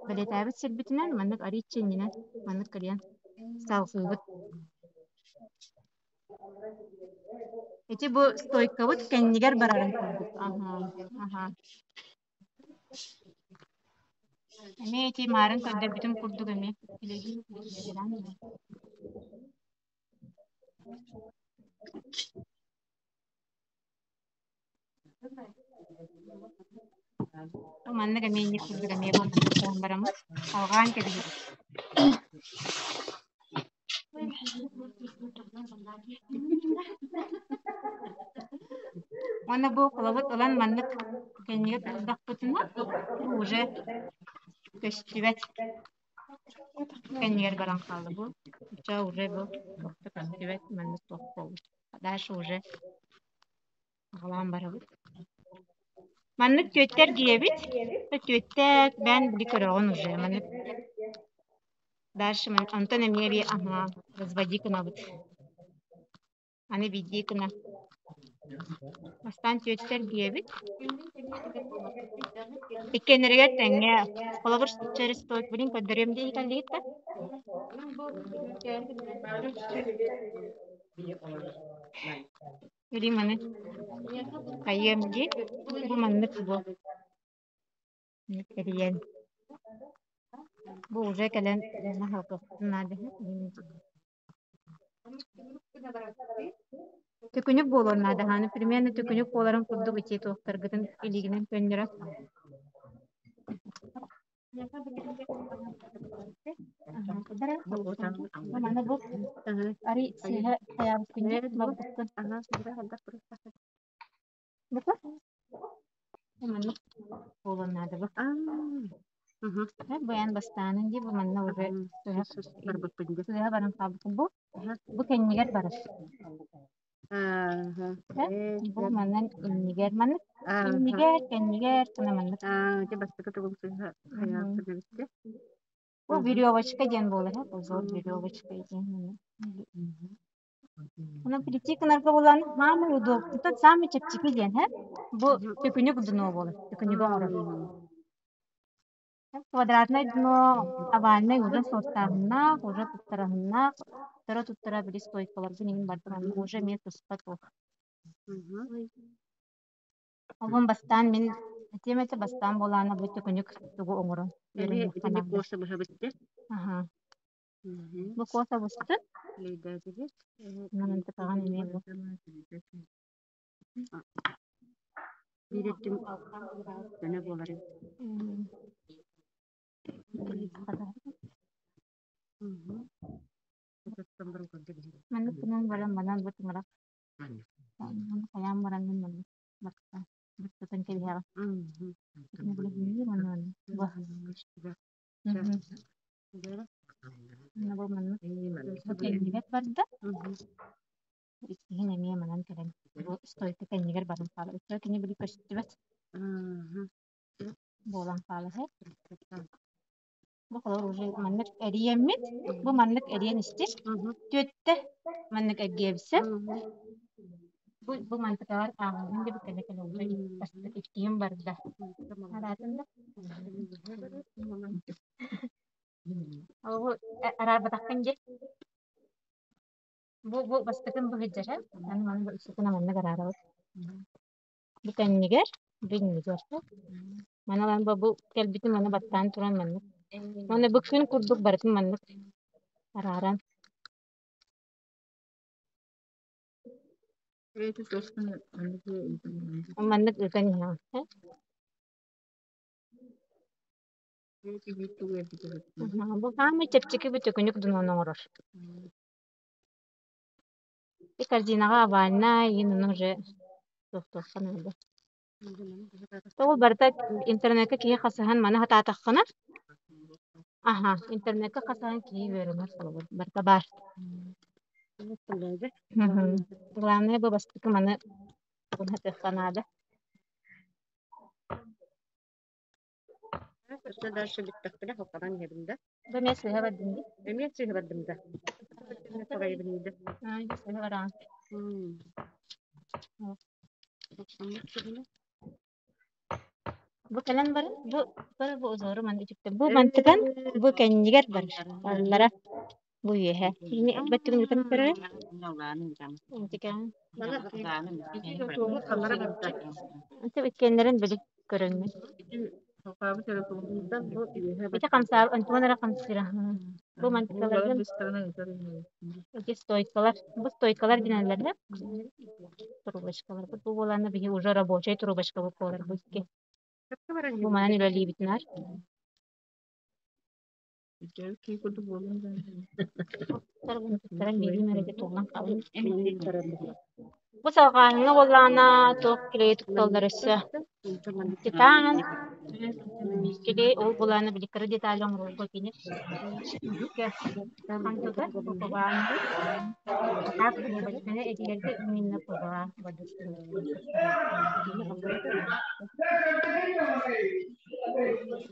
Speaker 2: бэлиэтээбит сирбитинэн маннык арыычча иннинэн маннык кэлиэн салҕыыбыт. Ити бу стойкабыт кэннигэр барарын курдук. Аһаа, аһаа. Эмиэ ити маарын көрдөрбүтүм курдук эмиэ Маннык эмиэ инник курдук эмиэ буолан бараммыт алҕаан кэбиһэбит. Уонна бу холобут ылан маннык кэннигэр турдахпытына уже көстүбэт кэннигэр баран хаалла бу. Ча уже бу туох да көстүбэт маннык туох буолбут. Дальше уже аҕалаан барабыт. Маннык түөттэр диэбит. Түөттэр бээн били көрөҕүн уже маннык Дальше онтон эмиэ би аһаа разводи гынабыт. Аны биирдии гына. Бастаан түөттэр диэбит. Иккиэннэригэр тэҥҥэ холобур через стойк билин көрдөрүөм дии кэллигит да? Или маны хайыам дии. Бу маннык бу. Эрийэн Бу уже кэлэн наһалкыппытын наада Төкүнүк буолуон наада хааны примерно төкүнүк буоларын курдук ити туохтаргытын илиигинэн көннөрө. Маны бу арый сыыһа хайаабыккын барбыккын. Маннык буолуон наада бу. Бу эн бастаанын дии бу манна уже сыыһа баран хаалбыккын бу. Бу кэннигэр барар. Бу манан иннигэр маннык иннигэр кэннигэр гына маннык. Бу веревочка диэн буолар узор веревочка диэн. Онон прийти гынарга буолан маамай удобствота саамай чэпчэки диэн һэ. Бу төкүнүк дно буолар, төкүнүгү оҥорор. Квадратнай дно овальнай уже суоттааһыннаах, уже туттараһыннаах, туттара-туттара били стойкаларгын иҥин бардым, уже эмиэ туспа туох. Олбун бастаан мин этиэм этэ, бастаан буолаана бу төкүнүк тугу оҥорон
Speaker 1: Эмиэ
Speaker 2: үөрэниэххэ
Speaker 1: итинник
Speaker 2: наада.
Speaker 1: куоса быһабыт дии.
Speaker 2: Аһаа. Бу куоса быстын. Манан тыкаҕын эмиэ бу.
Speaker 1: Биир өттүн көнө буоларын.
Speaker 2: Маннык гынан баран манан бу тыҥырах хайаан баран мин маннык баттаан баттатан кэбиһэҕин. Итини билиһиннир уонна маннык бу. Уонна бу маннык бу кэннигэр барда. Иккиһин эмиэ манан кэлэн бу стойка кэннигэр баран хаалар. Өссө кини били көстүбэт буолан хаалар. Бу холобур уже маннык эрийэммит, бу маннык эриэн истир, түөттэ маннык эргиэбисэ. Бу мантыкалар ааҕыллан диэбит кэлэ кэлэ уже иккиһин барда. Араатын да? Ол араарбатаххын дии. Бу бастакын быһыдьара, аны маны иккитин маннык араарабыт. Бу кэннигэр, бу иннигэр. Маны ылан бу кэлбитин маны баттаан туран маннык. Уонна бу күн курдук барытын маннык арааран. Маннык ыытан иһэҕин. Бу саамай чэпчэки бу төкүнүк дунан оҥорор. И корзинаҕа овальнай, иин ону уже туохтуохха наада. Ол барыта интернеккэ киһи хасыһан маны хатаатаххына, аха, интернеккэ хасыһан киһи үөрэнэр холобур барыта баар. Главное бу бастакы маны хатыахха наада.
Speaker 1: Өссө дальше бүттэхпинэ халҕанан иһэбин да.
Speaker 2: Бу эмиэ сыыһа бардым дии.
Speaker 1: Эмиэ сыыһа бардым да. Тоҕойбун да.
Speaker 2: Аа, сыыһа бараҕын. Бу кэлэн баран, бу бары бу узору маны үтүктэ. Бу мантыкан бу кэннигэр барар. Аллара бу үөһэ. Кини бэттигин үтэн көрөр. Ити иккиэннэрин били көрөҥҥүн. Ити хамсаа онтугун эрэ хамсыыра. Бу мантыкаларгын ити стойкалар. Бу стойкалар диэнэллэр да трубочкалар. Бу буолааны биһи уже рабочай трубочка буолар бу икки. Бу манан үлэлиибитинэр. Туттаран биэриим эрэ туолан хаалан. Бу салҕааһыҥҥа буоллаҕына туох килиэйи тутталлар өссө титан килиэй ол булааны били кыра детали оҥорорго кини хантыта упаковаанды так трубочканы этилэргэ именно ПВА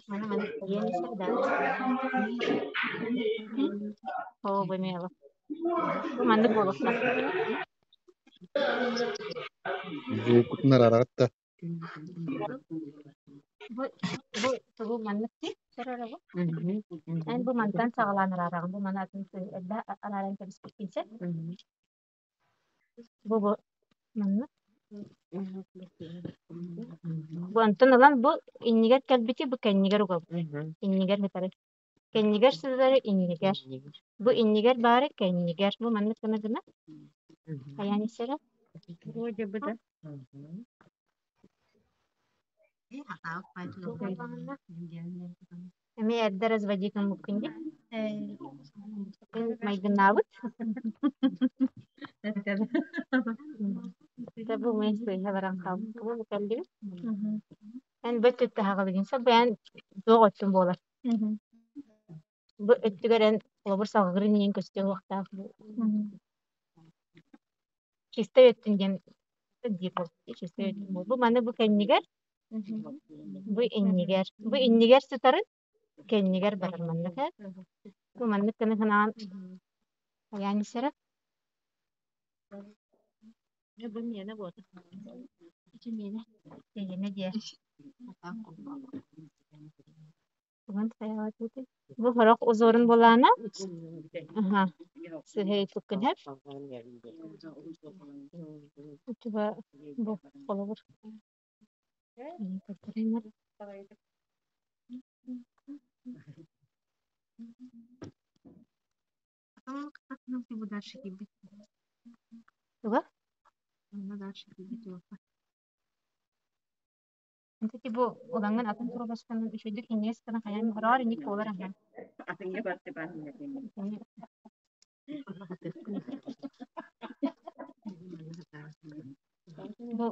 Speaker 2: Маны маны иэн да Оо, бу эмиэ Бу маннык буолуохтаах.
Speaker 4: Звукутун арараҕыт да
Speaker 2: Бу бу тугу маннык дии бу. Эн бу мантан саҕалаан араараҕын, бу маны атын эрдэ арааран кэбиспиккин сөп. Бу маннык. Бу онтон ылан бу иннигэр кэлбити бу кэннигэр угабыт. Иннигэр сытары. Кэннигэр сытары иннигэр. Бу иннигэр баары кэннигэр. Бу маннык гына гына. Хайаан истэрэ? Эмиэ эрдэ разводить гыммыккын дии. Майгыннаабыт. Бу мен сыыһа баран хаалбыт. Бу кэллибит. Эн бу өттүттэ аһаҕалыгын сөп бэйэн туох өттүн буолар. Бу өттүгэр эн холобур салгырын иин көстүө уохтаах. Чистай өттүн диэн диир буолбут. Чистай өттүн буол. Бу маны бу кэннигэр, бу иннигэр, бу иннигэр сытарын кэннигэр барар маннык ээ. Бу маннык гына санаан хайаан исэрэ.
Speaker 1: Бу миэнэ буолар.
Speaker 2: Ити миэнэ. Тэйэнэ диэ. Бу сорох узорун булаана аха сыһыйпыккын һэп Типа бу холобур. Көрдөрүннэр. Туга? Ити бу улаҥҥын атын трубочканан үчүгэйдик иҥиэс гына хайаан бороор инник буолар аһа. Бу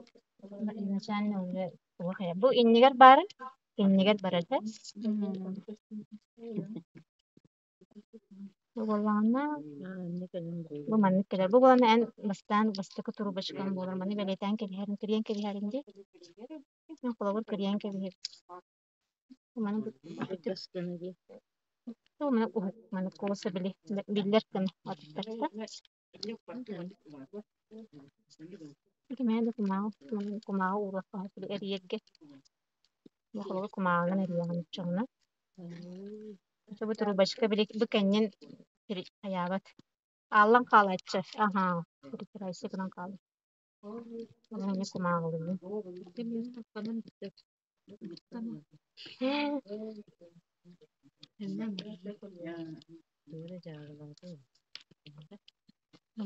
Speaker 2: изначально уже туох хайа. Бу иннигэр баарын, иннигэр барар да. Бу буоллаҕына, бу маннык кэлэр. Бу буолан эн бастаан бастакы трубочкаҥ буолар. Маны бэлиэтээн кэбиһэрин, кырыйан кэбиһэрин дии. Мин холобур кырыйан кэбиһэр. Маны маны уһук маны куоса били биллэр гына атыттарта. Кимээ да кумааҕы кумааҕы ууруохха эрийэргэ. Бу холобур кумааҕынан эрийэҕин оччоҕуна. Бу трубочка били бу кэннин хайаабат. Ааллан хаалааччы. Аһаа, перетирайся гынан хаалар. Ону кумааҕылыыбын.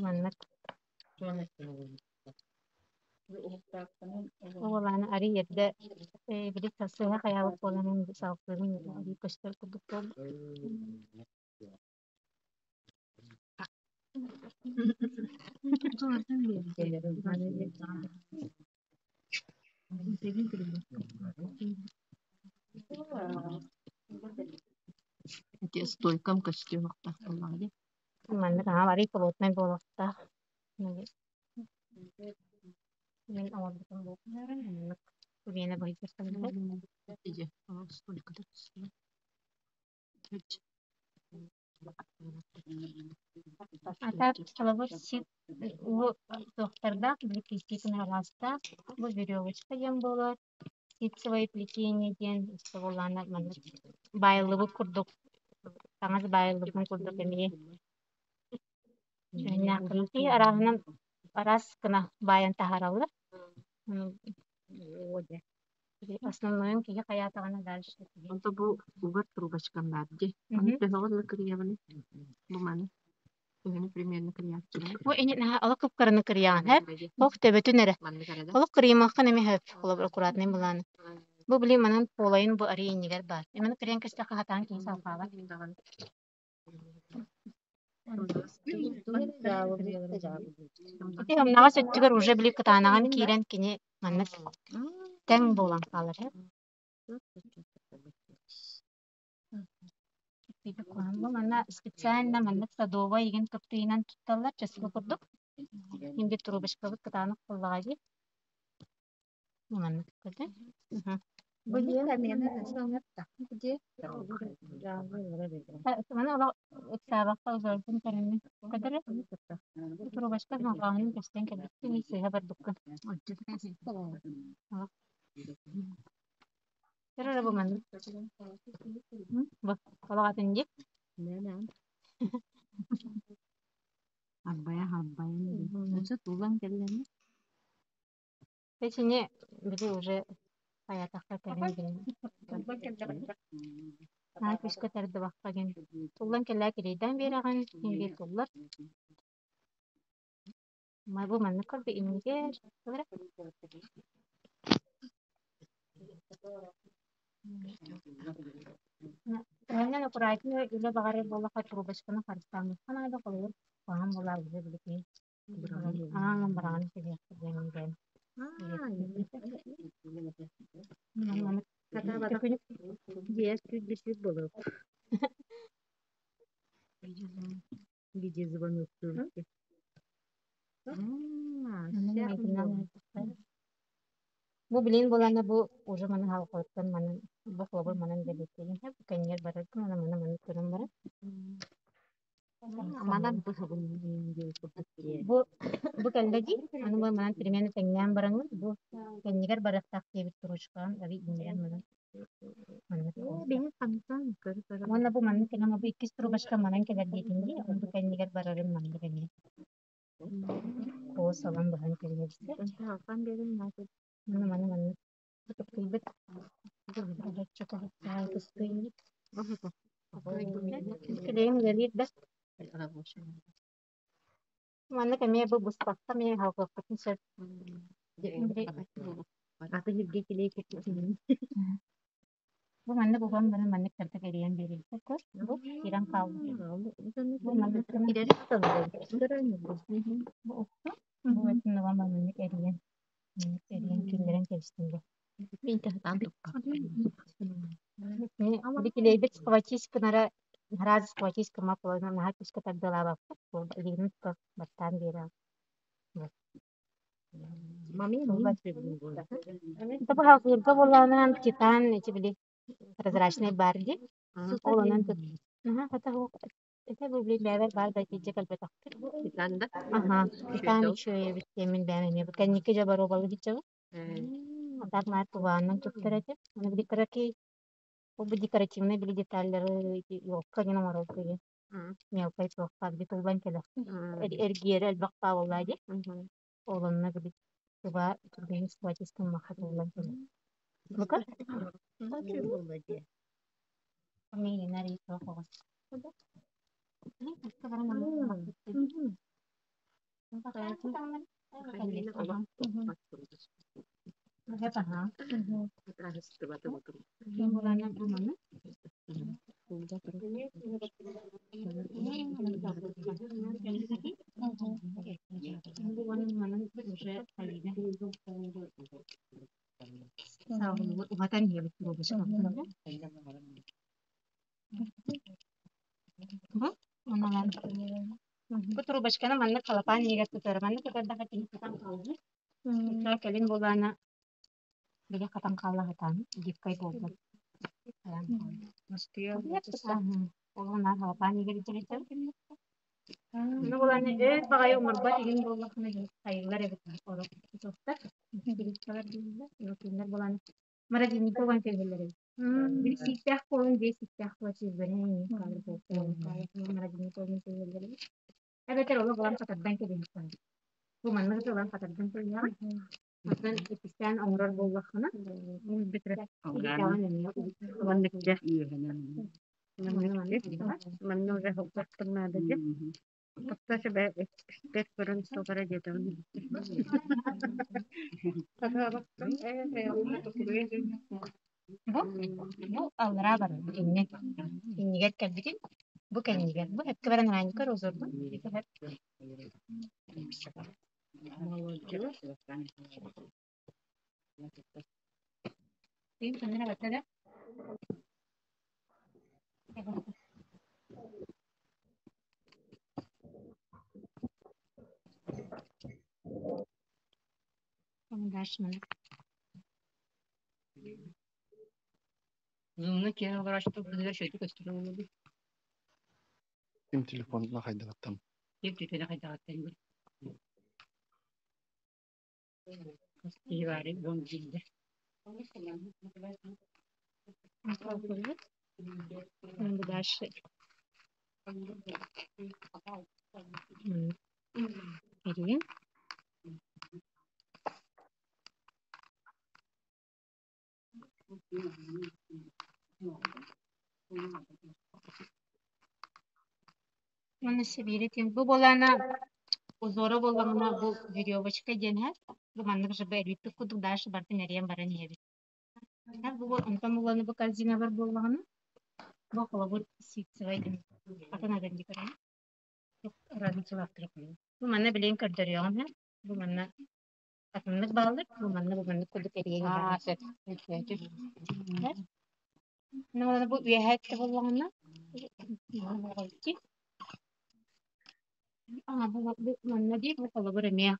Speaker 2: Маннык Уолааны арый эрдэ били сыһа хайаабыт буолан салгыырын арый көстөр курдук буолла.
Speaker 3: Ити стойкам көстүө буоллаҕа дии.
Speaker 2: Маннык аһаа арый плотнай буолуохтаах. Мин оҥорбутум буолуо. Маннык быһыйдар
Speaker 3: Ити стойката түстэ.
Speaker 2: А так холобур сит уу туохтардаах били киистиитин араастаах бу веревочка диэн буолар, ситцевое плетение диэн буоллаҕына маннык баайыллыбыт курдук таҥас баайыллыбытын курдук эмиэ дьүһүннээх арааһынан араас гына баайан таһаараллар. Основнойун киһи хайаатаҕына дальше
Speaker 3: Онто бу угар трубочкам баар дии. Ону төһөҕө дылы кырыйабыный? Бу маны. Төһөнү примерно кырыйааччылар?
Speaker 2: Бу ини наһаа олох кып-кыраны кырыйаҕын һэп. Ох төбөтүн эрэ.
Speaker 3: Маннык эрэ да?
Speaker 2: Олох кырыйымаххын эмиэ һэп. Холобур аккуратный былааны. Бу били манан полайын бу арый иннигэр баар. Эманы кырыйан кэстэххэ хатаан киһи салҕаабат. Ити ымнаҕас өттүгэр уже били кытаанаҕын киирэн кини маннык тэҥ буолан хаалар һэп. Бу манна специально маннык садовай игин кыптыйынан тутталлар часовой курдук. Инде трубочкабыт кытаанах буоллаҕа дии. Маннык көрдө. Маны олох ыксаабакка узорбун көрүннүм. Көтөрө трубочка хаҥаһын көстөн кэлбиттин сыыһа барбыккын. Көрөр бу маннык. Бу олох атын дии.
Speaker 3: Арбайа харбайан Өссө туллан кэллэни.
Speaker 2: Итини били уже хайатахха кэлин гин. Аа күүскэ тардыбакка гин. Туллан кэлээ килийдээн биэрэҕин, иҥги туллар. Ма бу маннык көрбү иннигэр көрө. Уонна аккуратно үлэ баҕарар буоллахха трубочканы харыстааммыкка наада холобур хаһан буолаа уже билики аан бараҕын кэбиһиэххэ диэн диэн.
Speaker 1: Дьиэс күлбүт болуп. Видеозвонок
Speaker 2: Бу билин буолана бу уже маны халҕыттан манан бу холобур манан дэлэттиин бу кэннигэр бараргын аны маны маны көрөн баран
Speaker 3: Манан быһабын
Speaker 2: бу бу кэллэ дии аны бу манан примерно тэҥнээн бараҥҥын бу кэннигэр барыахтаах диэбит туручкаҕын аби иннигэр манан маннык
Speaker 3: Бэйэ хантан көрө-көрө
Speaker 2: уонна бу маннык кэлэн бу иккис трубочка манан кэлэр диэтин дии бу кэннигэр барарын маннык эмиэ Куос ылан быһан кэбиһэбит.
Speaker 3: Халхан биэрэн
Speaker 2: Маны маны маннык. Кыттыйбыт Килиэм үлэлиир да? Маннык эмиэ бу быспакка эмиэ аһылгыахпытын сөп. Бу маннык уган баран маннык кырдык эрийэн биэриэххэ көр. Бу киирэн хаалбыт. Бу маннык бу уксу бу өттүн уган маннык эрийэн маннык эрийэн киллэрэн кэбистим бу. Бикилейбит схватись гынара раз схватись гыммат буолан наһаа күүскэ тардыалаабаппыт. Илиини тута баттаан биэрэ. Табыһалгыырга буоллаҕынан титан ити били прозрачный баар дии. Ол онон наһаа хата это бу били бэйэбэр баар да итиччэ кэлбэтэхпит. Аха, титан үчүгэй эбит диэммин бэйэм эмиэ кэнники дьэ боруобалыы сылдьабын. Так наар тубааннан туттар этим. Аны били кыракый ол бу декоративнай били деталлары ити елка диэн оҥорорго диэн мелкай туохха били туллан кэлэр. Эргиэрэ элбэх пааваллаа дии. Ол онно били туба түргэн схватистан маха туллан кэлэр. Ну-ка. Уһатан иһэбит Бу онон бу трубочканы маннык халапаан иһигэр тутар. Маннык тутардаха киһи хатан хаалар. Оччоҕо кэлин буолаана били хатан хаалла хатан гибкай буолбут. Ол онон халапаан иһигэр илдьиритэр. Ону булан өр баҕайы оҥорбот игин буоллаххына хайыылар эбит орох тутуохтар. Билиттэлэр дииллэр. Кинилэр булан морозильникка уган кэбиһэллэр эбит. Били сииктээх буолан биэс сииктээх буола сүүрбэни морозильникка уган кэбиһэллэр эбит. Эбэтэр олох ылан хатардан кэбиһиэххин. Бу маннык ылан хатардан кэбиһэҕин. Оттон иккистээн оҥорор буоллаххына,
Speaker 1: Маннык дьэ. Манна уже холкуостан наада дьэ. Тохтоо эксперт көрөн суох эрэ диэтэҕин.
Speaker 2: Бу бу аллараа барар иннин иннигэр кэлбитин бу кэннигэр бу эпкэ баран араанньыкар озорбун
Speaker 1: Зумна киэн олорооччу быһыгар шөйтү көстөр буолуо
Speaker 4: Ким телефонун хайдахтан
Speaker 1: Ким телефона хайдахтан Киһи баары дьон дииллэр.
Speaker 2: Дальше. Эрийэн. Уонна Сибиири тин бу буолаана узора буоллаҕына бу веревочка диэн иһэр. Бу маннык же эрийбит курдук дальше барытын эрийэн баран иһэбит. Бу онтон буланы бу корзиналар буоллаҕына бу холобур ситцевай диэн атын атын дии
Speaker 1: Разницалаахтар
Speaker 2: Бу манна билигин көрдөрүөҕүм иһэ. Бу манна атыннык бааллар, бу манна бу маннык курдук эрийэн
Speaker 1: Аа,
Speaker 2: иһэҕин.
Speaker 1: сөп. Өйдөөтүм.
Speaker 2: Ну, бу үөһэ өттө буоллаҕына Аа, бу бу манна дии бу холобур эмиэ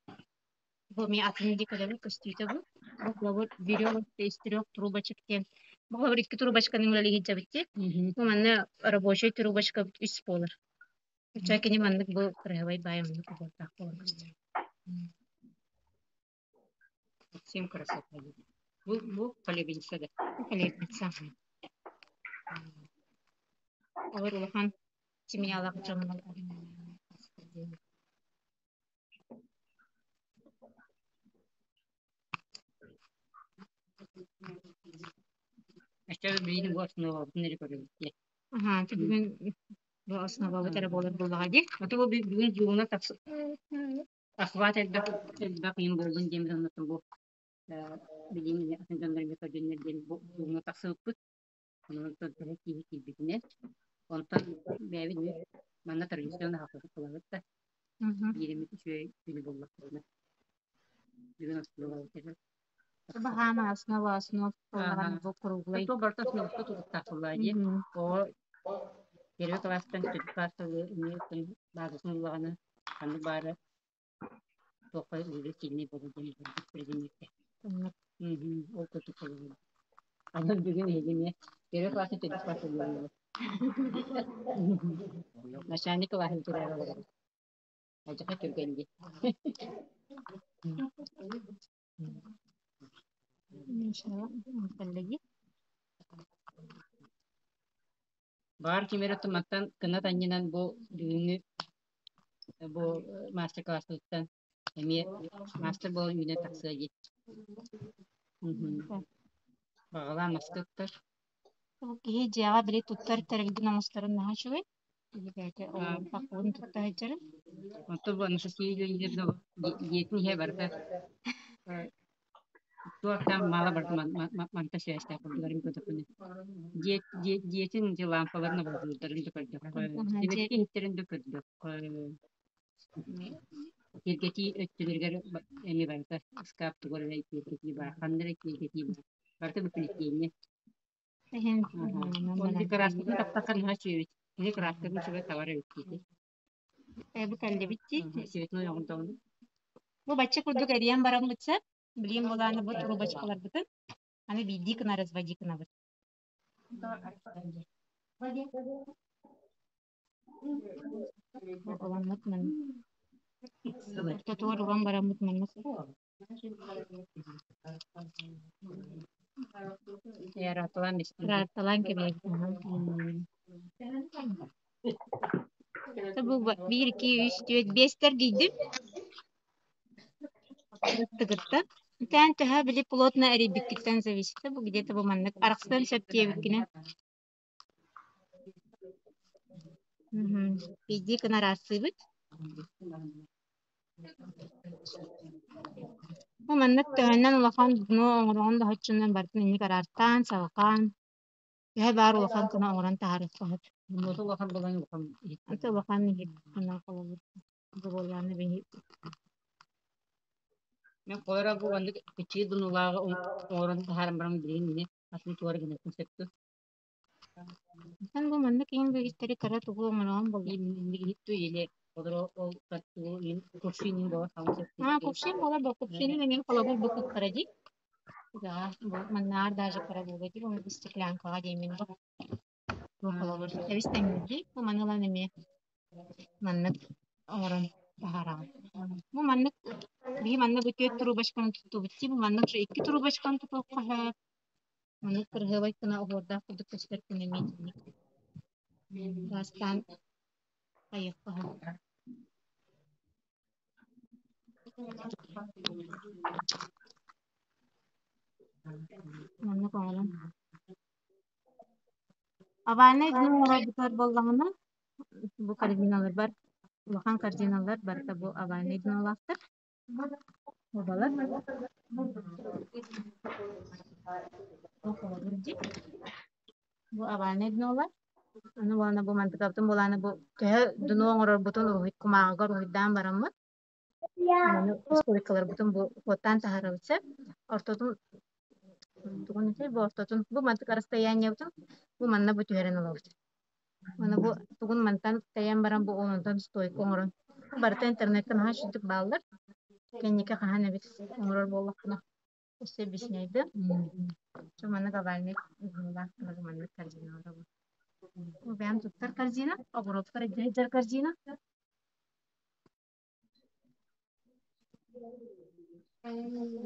Speaker 2: бу эмиэ атын дии көрөбүт көстүүтэ бу. Бу холобур берёзка из трех трубочек диэн. Бу холобур икки трубочканы үлэлии сылдьабыт дии. Бу манна рабочай трубочка үс буолар. Оччо кини маннык бу кыраһабай баай маннык оһуордаах буолан көстөр.
Speaker 1: Всем красота. Бу бу колебница да.
Speaker 2: Колебница. Олор улахан семьялаах дьоннор.
Speaker 1: Өссө билигин бу основабытын эрэ көрөбүт диye.
Speaker 2: Аха, бүгүн бу основабыт эрэ буолар буоллаҕа дии.
Speaker 1: Ото бу бүгүн зууна охват элбэх элбэх юм буоллун диэн оннуттан бу билигин атын дьоннор көрдөннөр диэн бу зууна тахсыбыппыт. Онон төһө киһи киирбитинэн. Онтон бэйэбит манна традиционно хаппыт да бииримит үчүгэй күнү буллахпытына. Бүгүн основабыт эрэ.
Speaker 2: Баһаама основа основ буоллаҕына бу круглай.
Speaker 1: То барыта основка тутуктаахыллаа дии. Оҕо первый класстан төрдүс класска эмиэ баазатын ыллаҕына ханнык баара туохха үлэ сильней буолар диэн предметте. Ол курдук буолар. Анан бүгүн эһиги эмиэ первый класстан төрдүс класска буолар. Начальник классын турар олорор. Алдьархай түргэн дии. Баар ким эрэ туматтан кынат анньынан бу бүгүҥҥү бу мастер-класспытыттан эмиэ мастер буолан үүнэн тахсыа дии. Баҕалаан маска ыттар.
Speaker 2: Ол киһи дьиэҕэ били туттар тэрилгин оҥосторун наһаа үчүгэй. Бэйэтэ пакуун тутта сылдьарын.
Speaker 1: Онтон бу Анастасия Леонидовна дьиэтин иһэ барыта туох-таах мала барыта манта сибээстээх курдугарын көрдөхпүнэ. Дьиэтин дьэ лаампаларын оборудованиеларын да көрдөххө, сибэкки иһиттэрин да көрдөххө, киэргэтии өттүлэригэр эмиэ барыта ыскаап тугар эрэ киэргэтии баар, ханна эрэ киэргэтии баар. Барыта бу плетение. Ол кырааскатын таптахха наһаа үчүгэй эбит. Кини кырааскатын үчүгэй табар эбит диэтэ.
Speaker 2: Бу кэллибит дии.
Speaker 1: Цветной оҥордоҕуна.
Speaker 2: Бу бачча курдук эрийэн бараммыт сэ, билиэн буолааны бу трубочкаларбытын аны биирдии гына разводи гынабыт. Ыламмыт ман ортотугар уган бараммыт маннык Ыраатталаан кэбиһэбит. Бу биир, икки, үс, түөрт, биэстэр эргийдим. Тыгытта. Итэн төһө били плотно эрийбиккиттэн зависит. Бу где-то бу маннык арахсан сөп диэбиккинэ. Биирдии гына араастыыбыт. Бу маннык төһөннөн улахан дно оҥороҕун да оччонон барытын инник араартаан, салҕаан, төһө баар улахан гына оҥорон таһаарыахха сөп.
Speaker 1: Улахан буолан улахан
Speaker 2: Это улахан иһит гына холобур буоллаҕына биһи
Speaker 1: Мен холоро бу маннык кичии дунулааҕы оҥорон таһааран баран билигин мини атын туора гыныахпын сөп дуо?
Speaker 2: Эн бу маннык иһин быһыттары кыра тугу оҥороон буолла? Аа, кувшин буолар бу кувшинын эмиэ холобур бу кыттара дии. Да, бу маннаар даже кыра буолуо дии, бу стеклянкаҕа диэмин бу. Бу холобур эбис тэҥнирдии, бу маны ылан эмиэ маннык оҥорон таһаараҕын. Бу маннык биһи манна бу түөрт трубочканы туттубут дии, бу маннык же икки трубочканы тутуохха сөп. Маннык кырыһыабай гына оһуордаах курдук көстөр күн эмиэ итинник. Бастаан хайыахха сөп. Маннык оҥорон. Овальнай дно оҥорбутугар буоллаҕына, бу корзиналарбар улахан корзиналар барыта бу овальнай днолаахтар. Бабалар. Бу овальнай днолар. Аны уонна бу мантыкабытын буолааны бу төһө дно оҥорорбутун уруһуй кумааҕыга уруһуйдаан бараммыт аны стойкаларбытын бу уоттаан таһаарабыт сөп. Ортотун тугун этэй бу ортотун бу мантык расстояниебытын бу манна бу түһэрэн ылабыт. Аны бу тугун мантан тэйэн баран бу онтон стойка оҥорон барыта интернеккэ наһаа үчүгдүк бааллар. Кэнники хаһан эбит оҥорор буоллахпына өссө объясняйдым. Чэ маннык овальный уһунулаах маннык корзина оҥоробун. Бу бэйэм туттар корзина, оҕуруоппар илдьэ сылдьар корзина.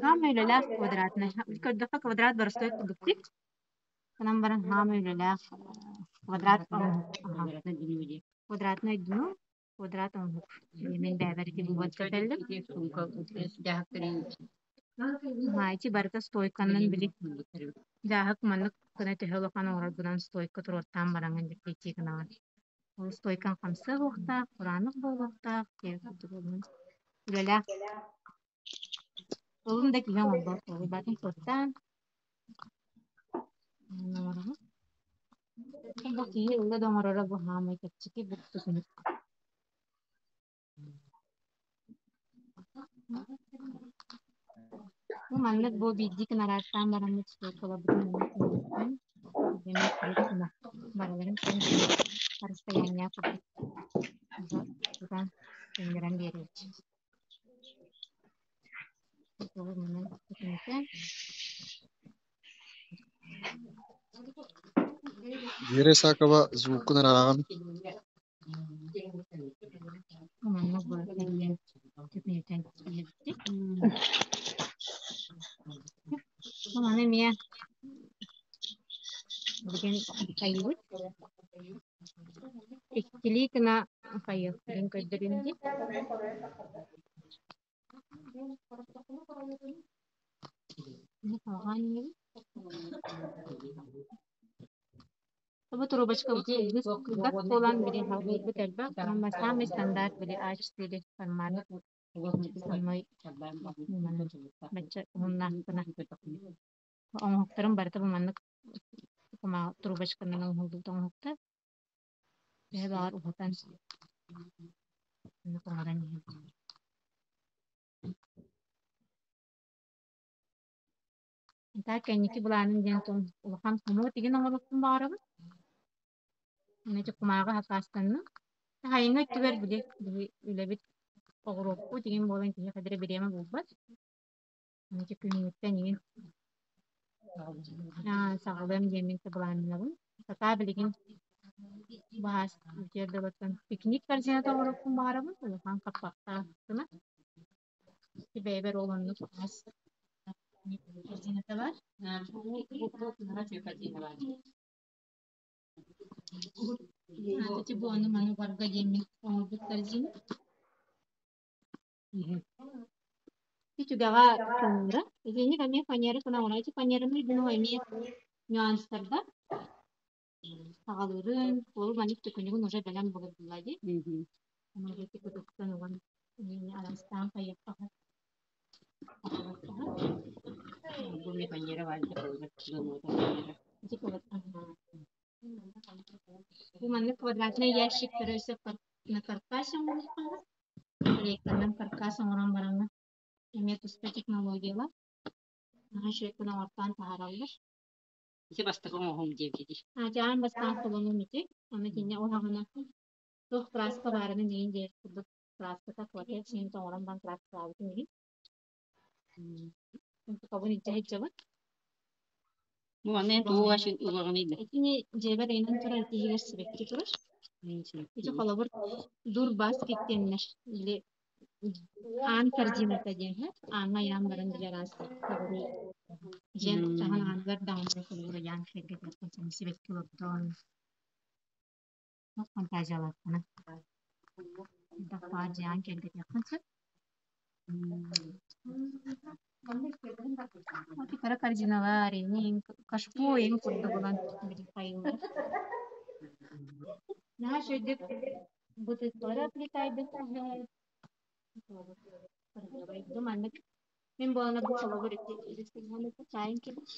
Speaker 2: Хаамай үлэлээх квадратнай. Көрдөххө квадрат боростуой курдук дии. Гынан баран хаамай үлэлээх квадрат квадратнай дно, квадрат оҥоһук. Мин бэйэбэр ити бу кэтэллим. Ити барыта стойканан били дьааһык маннык гына төһө улахан оҥороргунан стойка туруортаан бараҥҥын дьэ гынаҕын. Ол стойкаҥ хамсыа буолуохтаах, кураанах буолуохтаах, диэн курдук үлэлээх. Олун да киһи оҥорбот буолбатын суоттаан оҥороҕун. Бу киһи ылла да оҥороро бу хаамай чэпчэки бу тутунук. Бу маннык бу биирдии гына араартаан бараммыт стойкаларбытын маннык гына барыларын тэҥ расстояние курдук тутан көннөрөн биэриэхчэ.
Speaker 4: Вера Исакова звуккун арааҕын
Speaker 2: Маннык бу эрийэн түкүнүтэн иһэбиттик. Маны эмиэ билигин хайыыбыт. Иккилии гына хайыахпытын көрдөрүм дии. Бу трубочкабыт кылгас буолан били халбыйбыт элбэх, уонна саамай стандарт били А4 формат основной бачча уһуннаах гына оҥоһуктарым барыта бу маннык трубочканан оҥоһуллубут оҥоһуктар. Төһө баҕар уһатан маннык оҥорон иһэбин. Так кэнники былааным диэн туом улахан хомуот игин оҥоруохпун баҕарабын. Аны ити кумааҕы хакаастанным. Хаһайыҥҥа өттүгэр били биһи үлэбит оҕуруоппут игин буолан киһиэхэ эрэ бириэмэ булбат. Аны ити күһүҥҥүттэн игин саҕалыам диэммин былааннанабын. Сатаа билигин баһаас бүтүөр дылыттан пикник корзината оҥоруохпун баҕарабын. Улахан хаппахтаах гына. Ити бэйэбэр ол оннук мас корзината баар. Ити бу ону маны угарга диэммин оҥорбут корзина. Ити түгэҕэ фанера. Итинник эмиэ фанера гына оҥорор. Ити фанераны үрдүнэн эмиэ нюанстарда саҕалыырын, ол маннык төкүнүгүн уже бэлэм булар дии. Ону ити кытыттан уган араастаан хайыахха
Speaker 1: Бу эмиэ фанера баар
Speaker 2: Бу маннык квадратнай ящиктары өссө на каркасе оҥоруохтаах. Рейканан каркас оҥорон бараҥҥа эмиэ туспа технологиялар. Наһаа үчүгэй гына оҥортоон таһаараллар.
Speaker 1: Ити бастакы оҥоһуум диэбитэ дии.
Speaker 2: Аан бастаан холонуум ити. Аны кинини уһаҕына туох краска баарынан иһин диэн курдук краската хватает син оҥорон баран краскалаабытым иһин. Онтукабын илдьэ сылдьабын.
Speaker 1: Бу манна эн тугу угаҕыный да?
Speaker 2: Итини дьиэбэр ыйанан турар итиһигэр сибэкки турар. Ити холобур дур баскет диэннэр или аан корзината диэн һэ ааҥҥа ыйаан баран били араас көҕүрү дьиэн таһан ааныгар даҕаны холобур ыйаан киэргэтиэххин сибэкки олордон фантазиялааххына элбэх баар дьиэҕин киэргэтиэххин сөп. Кыра корзиналар, иҥин, кашпо иҥ курдук ылан били хайыылар. Наһаа үчүгэйдик бытыктары оплетайбыт маннык мин буолана бу холобур ити чайын кебис.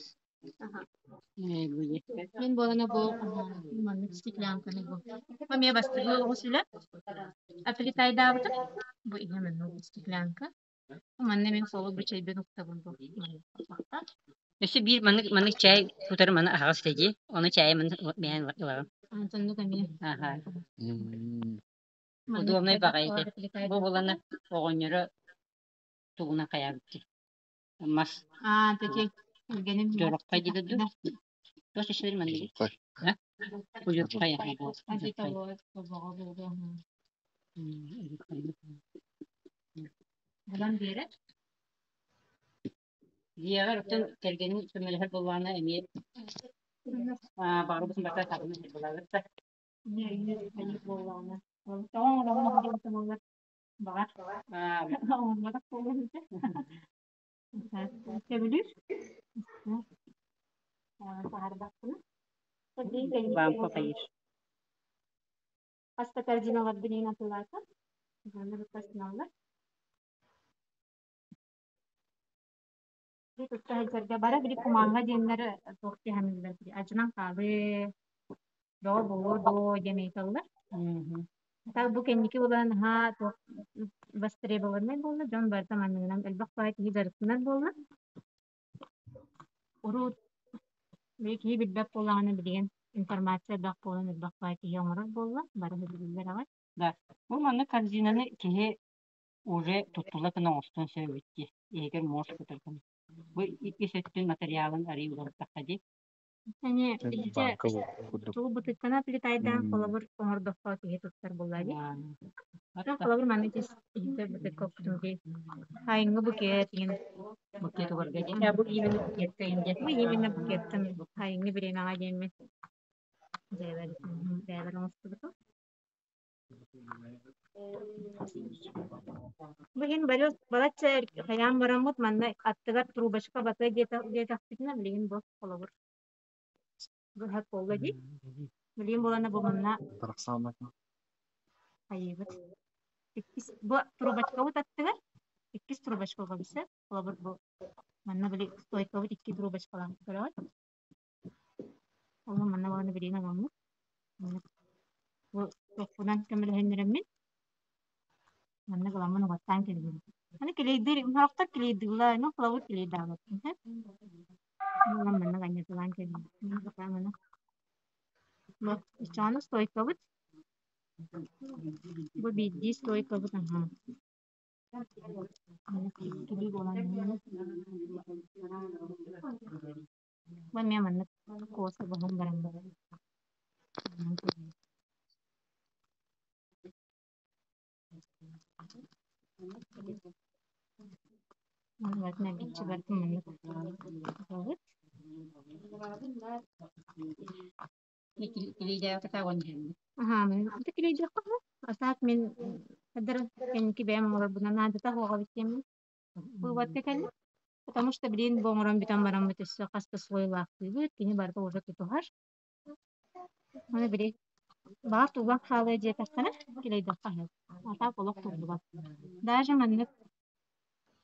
Speaker 2: Мин буолана бу маннык стеклянканы бу. Эмиэ бастакы оҕус үлэ оплетайдаабытым. Бу иһэ маннык стеклянка. Манна мин холобур бу чэйбин уктабын бу.
Speaker 1: Өссө биир маннык маннык чай кутары маны аһаҕас этэ дии. Ону чайы маны бэйэн ылаҕын.
Speaker 2: Антоннук эмиэ.
Speaker 1: Аха. Удобнай баҕайы этэ. Бу буолана оҕонньоро тугунан хайаабыт дии. Мас.
Speaker 2: Аа, таки кэргэним
Speaker 1: Дьороххой диэбит дуу? Туох чэчилэр манныгый? А? Удьурхай аха буол.
Speaker 2: Булан биэрэр.
Speaker 1: Дьиэҕэр оттон кэргэниҥ көмөлөһөр буоллаҕына эмиэ баҕарбытын барыта табынан булаллар да.
Speaker 2: Буоллаҕына. Тоҕо оҥороҕун буоллар баҕар. Оҥорботох буолуо этэ. Сөбүлүүр. Таһардахпына.
Speaker 1: Бампа хайыр.
Speaker 2: Хас да корзиналарбын иһин атыылаатым. Манна быттасыналлар. Тутта сылдьарга бара били кумааҥҥа диэннэр туох диэхэмиллэр адьынан хаалыы бөҕө буолуо дуо диэн ыйыталлар. Так бу кэнники буолан наһаа туох востребованнай буолла, дьон барыта манныгынан элбэх баҕайы киһи дьарыктанар буолла. Урут били киһи билбэт буоллаҕына билигин информация элбэх буолан элбэх баҕайы киһи оҥорор буолла, бары билэллэр аҕай.
Speaker 1: Да. Бу маннык корзинаны киһи уже туттулла гына оҥостуон сөп эбит дии. Иһигэр муос кутар гына. Бу ис өттүн материалын арыый уларыттахха дии.
Speaker 2: Эни иччэ
Speaker 4: Банка курдук.
Speaker 2: тугу бытыккана плитайдаан холобур оҥордоххо киһи туттар буолла дии. Холобур манна иһитэ бытыкка оккутун дии. Хайыҥҥы букет иҥин
Speaker 1: Букет угарга дии. Бу именно букетка инде.
Speaker 2: Бу именно букеттан хайыҥҥы бириэмэҕэ диэммин дьээбэр бэйэбэр оҥостубутум. Бу иһин бары балачча хайаан бараммыт манна аттыгар трубочка батыа диэтэхпитинэ билигин бу холобур быһа буолла дии. Билигин буолана бу манна хайыыбыт. Иккис бу трубочкабыт аттыгар иккис трубочкаға билсэ холобур бу манна били стойкабыт икки трубочкалаах көрөҕүт. Ол манна буолана билигин аламмыт. Бу тохпунан көмөлөһүннэрэммин манна ыламмын угаттаан кэлбитим. Аны килийдиир сорохтор килийдииллэр, ну холобур килийдаабаппын сөп. Ылан манна анньыталаан кэлбитим. Бу иччэҕинэ стойкабыт. Бу биирдии стойкабыт аһаа. Иккилии буолан Бу эмиэ маннык куоса баһан баран Аха, мин кэнники бэйэм оҥорорбунан наадата суоҕа эбит диэммин выводка кэллим. Потому что билигин бу оҥорон бүтэн бараммыт өссө хас да слойлаахтыыбыт, кини барыта уже тутуһар. Аны били баҕар туллан хаалыа диэтэххинэ, килэйдэххэ аһыыр. А так олох туллубат. Даже маннык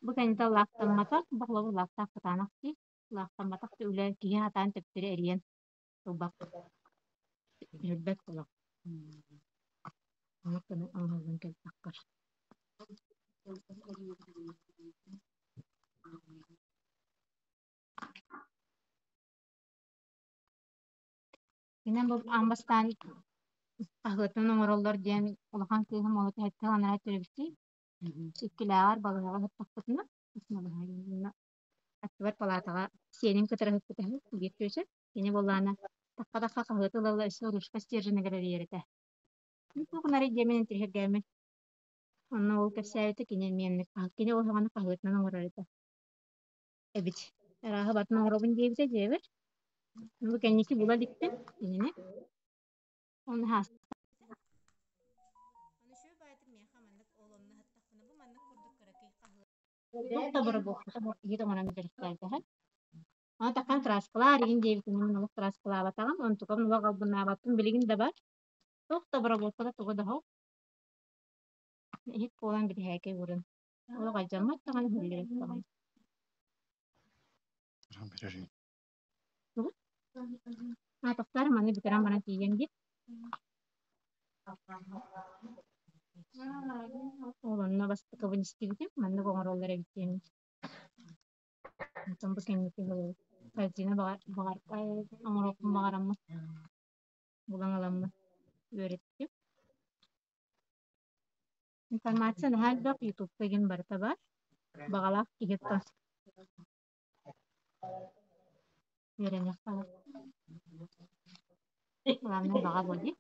Speaker 2: бу кэннитэ лаахтамматах, бу холобур лаахтаах кытаанах дии, лаахтамматах да үлэ киһи сатаан төптөрү эрийэн ылбат, өлбөт олох. Оннук гына оҥоһуллан кэлтэххэ. Инэн бу аан бастаан хаһыатын оҥороллор диэн улахан кыыһым ону түһэттэ анараа төрөппүтүй. Иккилээҕэр балыыһаҕа сыттахпытына, аттыбар палаатаҕа сиэнин кытары сыппыта үһү, биир чүөчэ. Кини буоллаҕына тахха-тахха хаһыаты ыла-ыла өссө ручка стерженигэр эрийэр этэ. Туох гынарый диэмин интириэһиргээммин. Онно ол кэпсээбитэ кини эмиэ оннук кини ол саҕана хаһыатынан оҥорор этэ эбит. Арааһы батын оҥоробун диэбитэ дьиэбэр. Бу кэнники була иликпин кинини. Оны Туох да боробуокката иһит оҥорон дьарыктаабытаһа. Аны таххан краскалаар игин диэбитин мин олох краскалаабатаҕым, онтукам олох албыннаабаппын билигин да бар. Туох да боробуокката туга да суох. Иһит буолан бириһээкэй уурун. Олох алдьаммат даҕаны, иһиллибэт даҕаны. Тугу? Аатахтар маны бүтэрэн баран тиийэн дии. Ол онно бастакыбын истибитим, маннык оҥороллор эбит диэн. Онтон бу кэнники картина баҕар баҕар оҥоруохпун баҕараммын булан ыламмын үөрэттим. Информация наһаа элбэх ютубка игин барыта баар. Баҕалаах киһи тас үөрэниэххэ Главное баҕа буо дии.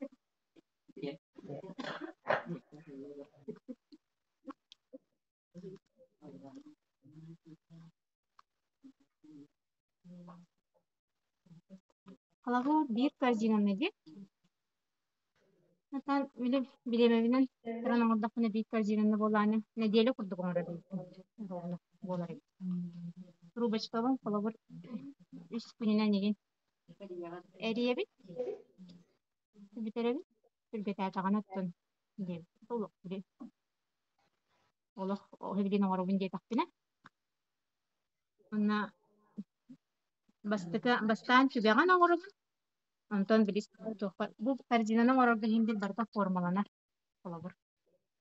Speaker 2: Холобур, биир корзинаны дии. Натан били бириэмэбинэн туран оҥордохпуна биир корзинаны буолааны нэдиэлэ курдук оҥорор эбиппин. Буолар эбит. Трубочка трубочкабын холобур үс күнүнэн игин эрийэбит, бүтэрэбит, түргэтээтэҕинэ оттон диэбит. Олох били олох билигин оҥоробун диэтэхпинэ. Уонна бастакы бастаан түгэҕин оҥоробун, онтон били туохха бу корзинаны оҥорорго иһин бил барыта формаланар холобур.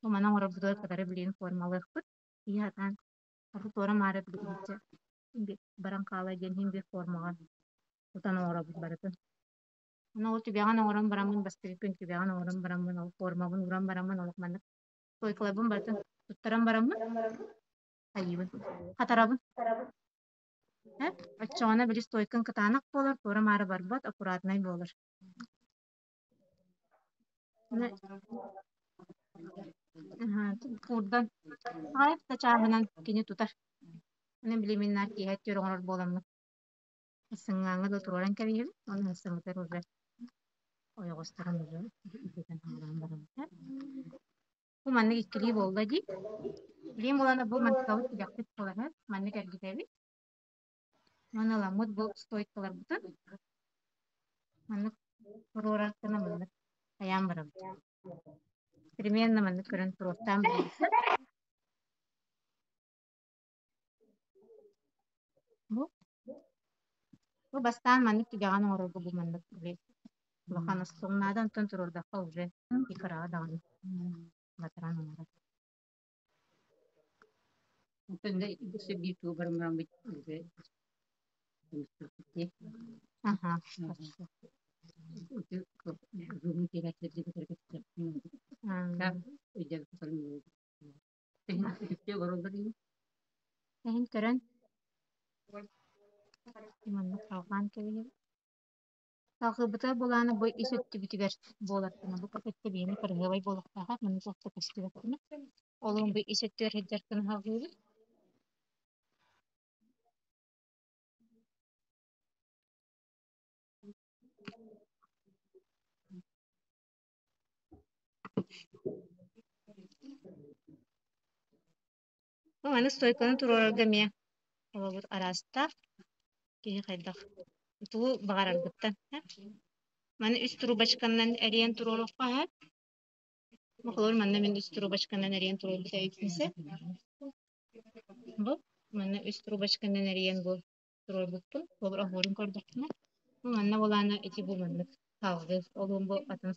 Speaker 2: Бу маны оҥорорбутугар кытары билигин формалыахпыт. Киһи сатаан туора-маары били баран хаалар диэн иһин биир формаҕа тутан оҥоробут барытын. Ону ол түгэҕин оҥорон бараммын, бастакы күн түгэҕин оҥорон бараммын, ол формабын ууран бараммын, олох маннык стойкаларбын барытын туттаран бараммын, хайыыбын, хатарабын. Э? Оччоҕуна били стойкаҥ кытаанах буолар, туора-маары барбат, аккуратнай буолар. Куурдан аҕыйах да чааһынан кини тутар. Аны били мин наар киэһэ өттүгэр оҥорор буоламмын сыҥааҥҥа да туруоран кэбиһэбин, уонна сымытар уже ойоҕосторун уже ититэн хаалан барабыт. Бу маннык иккилии буолла дии. Билигин буолан бу мантыкабыт түгэхпит буолар, маннык эргитэбит. Уонна ыламмыт бу стойкаларбытын маннык туруорар гына маннык хайаан барабыт. Примерно маннык көрөн туруортаан барабыт. Бу бу бастаан маннык түгэҕин оҥорорго бу маннык улахан остуол наада, онтон туруордахха уже икраҕа даҕаны батаран оҥорор. Аха. Иһин көрөн маннык салҕаан кэбиһэбит. Салҕыыбыта былаана бу ис өттүбүтүгэр буолар гына бу өттө биһиэхэ кыраһыабай буолуохтааҕа маннык туох да көстүбэт гына. Ол бу ис өттүгэр сылдьар гына салҕыыбыт. Бу маны стойканы туруорарга эмиэ холобур араастаах киһи хайдах тугу баҕараргыттан маны үс трубочканан эрийэн туруоруохха сөп. Бу холобур манна мин үс трубочканан эрийэн туруорбут эбиппин сөп. Бу манна үс трубочканан эрийэн бу туруорбуппун. Холобур оһуорун көрдөхпүнэ бу манна буолаана ити бу маннык салгыы олуун бу атын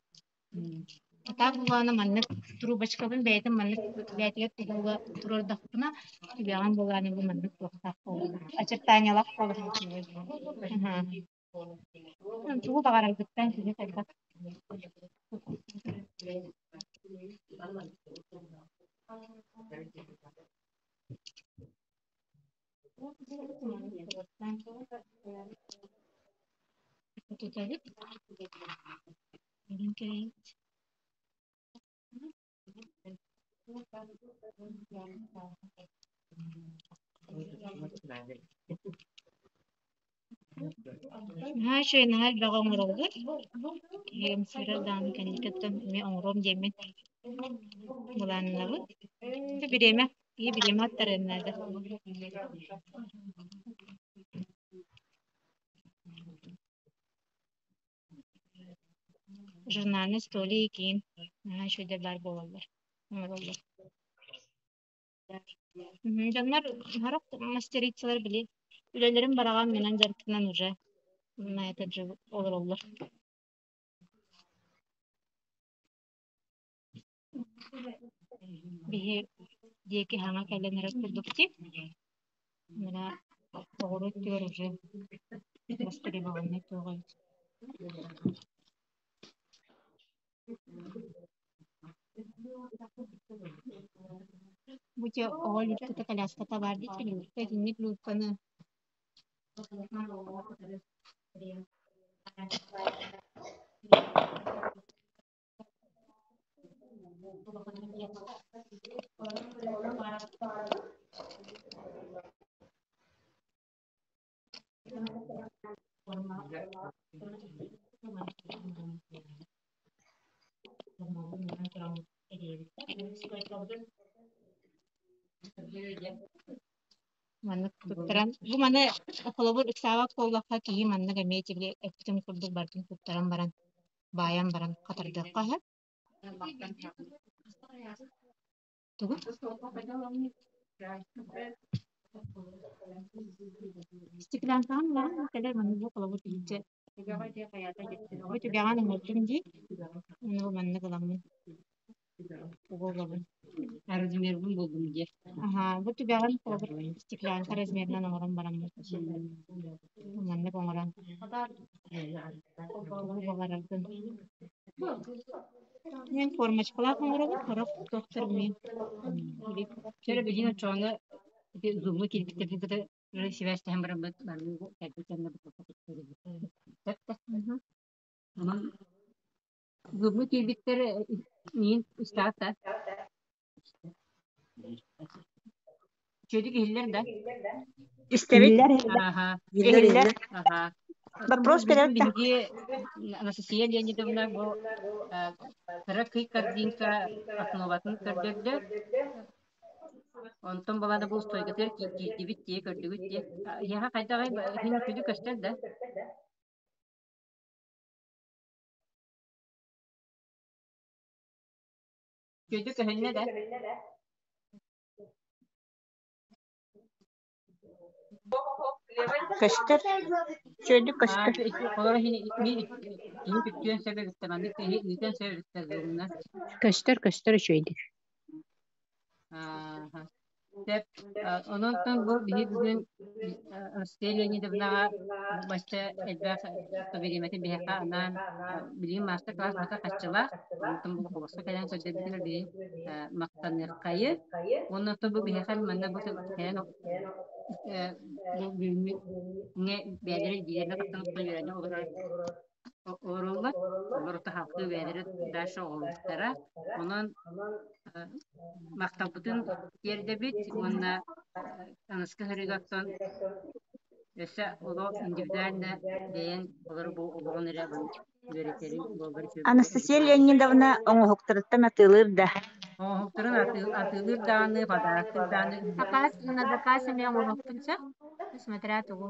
Speaker 2: Атаах булаана маннык трубочкабын бэйэтин маннык бэйэтигэр туһула туруордахпына түгэҕин булаана бу маннык туохтаах буолар очертаниялаах буолар. Тугу баҕараргыттан киһи хайдах Тутабыт. Бүгүн кэлэбит. Наһаа үчүгэй, наһаа элбэҕи оҥороллор. Киһи даҕаны кэнникиттэн эмиэ оҥоруом диэммин былааннанабын. Бириэмэ, киһи бириэмэ аттарыан наада. Журнальный столик киин наһаа үчүгэйдэр баар буолаллар, оҥороллор. Дьоннор сорох мастерицалар били үлэлэрин бараҕан минэн дьарыктанан уже на этот же олороллор. Биһи диэки хаҥа кэлэн эрэр курдук дии. Мына оҕуруот өттүгэр уже востребованный туох эбит. Бу дьэ оҕо люльката коляската баар дии люлька итинник люльканы Маннык туттаран, бу маны холобур ыксаабат буоллахха киһи маннык эмиэ тигли эппитим курдук барытын туттаран баран, баайан баран хатардыахха сөп. Тугу? Стеклянкаҕын ылаҕын кэлэр маннык бу холобур тиһиччэ бу түгэҕин оҥордум дии, уонна бу маннык ыламмын тугу ылабын?
Speaker 1: Размербын булдум диye.
Speaker 2: Аһаа, бу түгэҕин холобур стеклянка размерынан оҥорон бараммын маннык оҥорон тугу баҕараргын. Мин формочкалаах оҥоробун, сорох туохтар мин
Speaker 1: Чөрө билин оччоҕуна ити зумҥа киирбиттэрбин кытары сибээстэһэн бараммыт маннык кэлбит дьонно Онон зумҥа киирбиттэр миин устаата. Үчүгэйдик иһиллэр да?
Speaker 5: Истэбит.
Speaker 1: Аха.
Speaker 5: Иһиллэр.
Speaker 1: Аха.
Speaker 5: Вопрос кэлэр да?
Speaker 1: Биһиги Анастасия Леонидовна бу кыра кый корзинка основатын көрдөрдө. Онтон балана бу устойгатыгар киирдибит дии, көрдүгүт дии. Эһиэхэ хайдаҕай иһин үчүгэй көстөр да? Үчүгэйдик көһүннэ да?
Speaker 5: Көстөр. Үчүгэйдик көстөр.
Speaker 1: Олор иһин киһи түптүөн сөп эбиттэ, маннык киһи ыытыан сөп эбиттэ зумна.
Speaker 6: Көстөр, көстөр үчүгэйдик.
Speaker 1: Ааха. Сөп. Онон бу биһи бүгүн Анастасия Леонидовнаҕа бачча элбэх бириэмэтин биһиэхэ анаан билигин маастар-класс барыта харчылаах. Онтон бу холоско кэлэн көрдөрбүтүгэр биһи махтаныаххайы. Уонна оттон бу биһиэхэ манна бу кэлэн бу бүгүҥҥү бэйэлэрэ илиилэринэ тахсан үөрэнэ олорор олороллор. Олор таһаалтыы бэйэлэрэ дальше оҕолоруттара. Онон махталбытын тиэрдэбит уонна аныгыскы сырыыга оттон өссө олох индивидуально бэйэҥ олору бу олоҕун эрэ үөрэтэрин буолбар
Speaker 5: Анастасия Леонидовна оҥоһуктарыттан атыылыыр да?
Speaker 1: Оҥоһуктарын атыылыыр даҕаны, подароктыыр даҕаны.
Speaker 2: Заказ, на заказ эмиэ оҥоһукпун сөп. Смотря тугу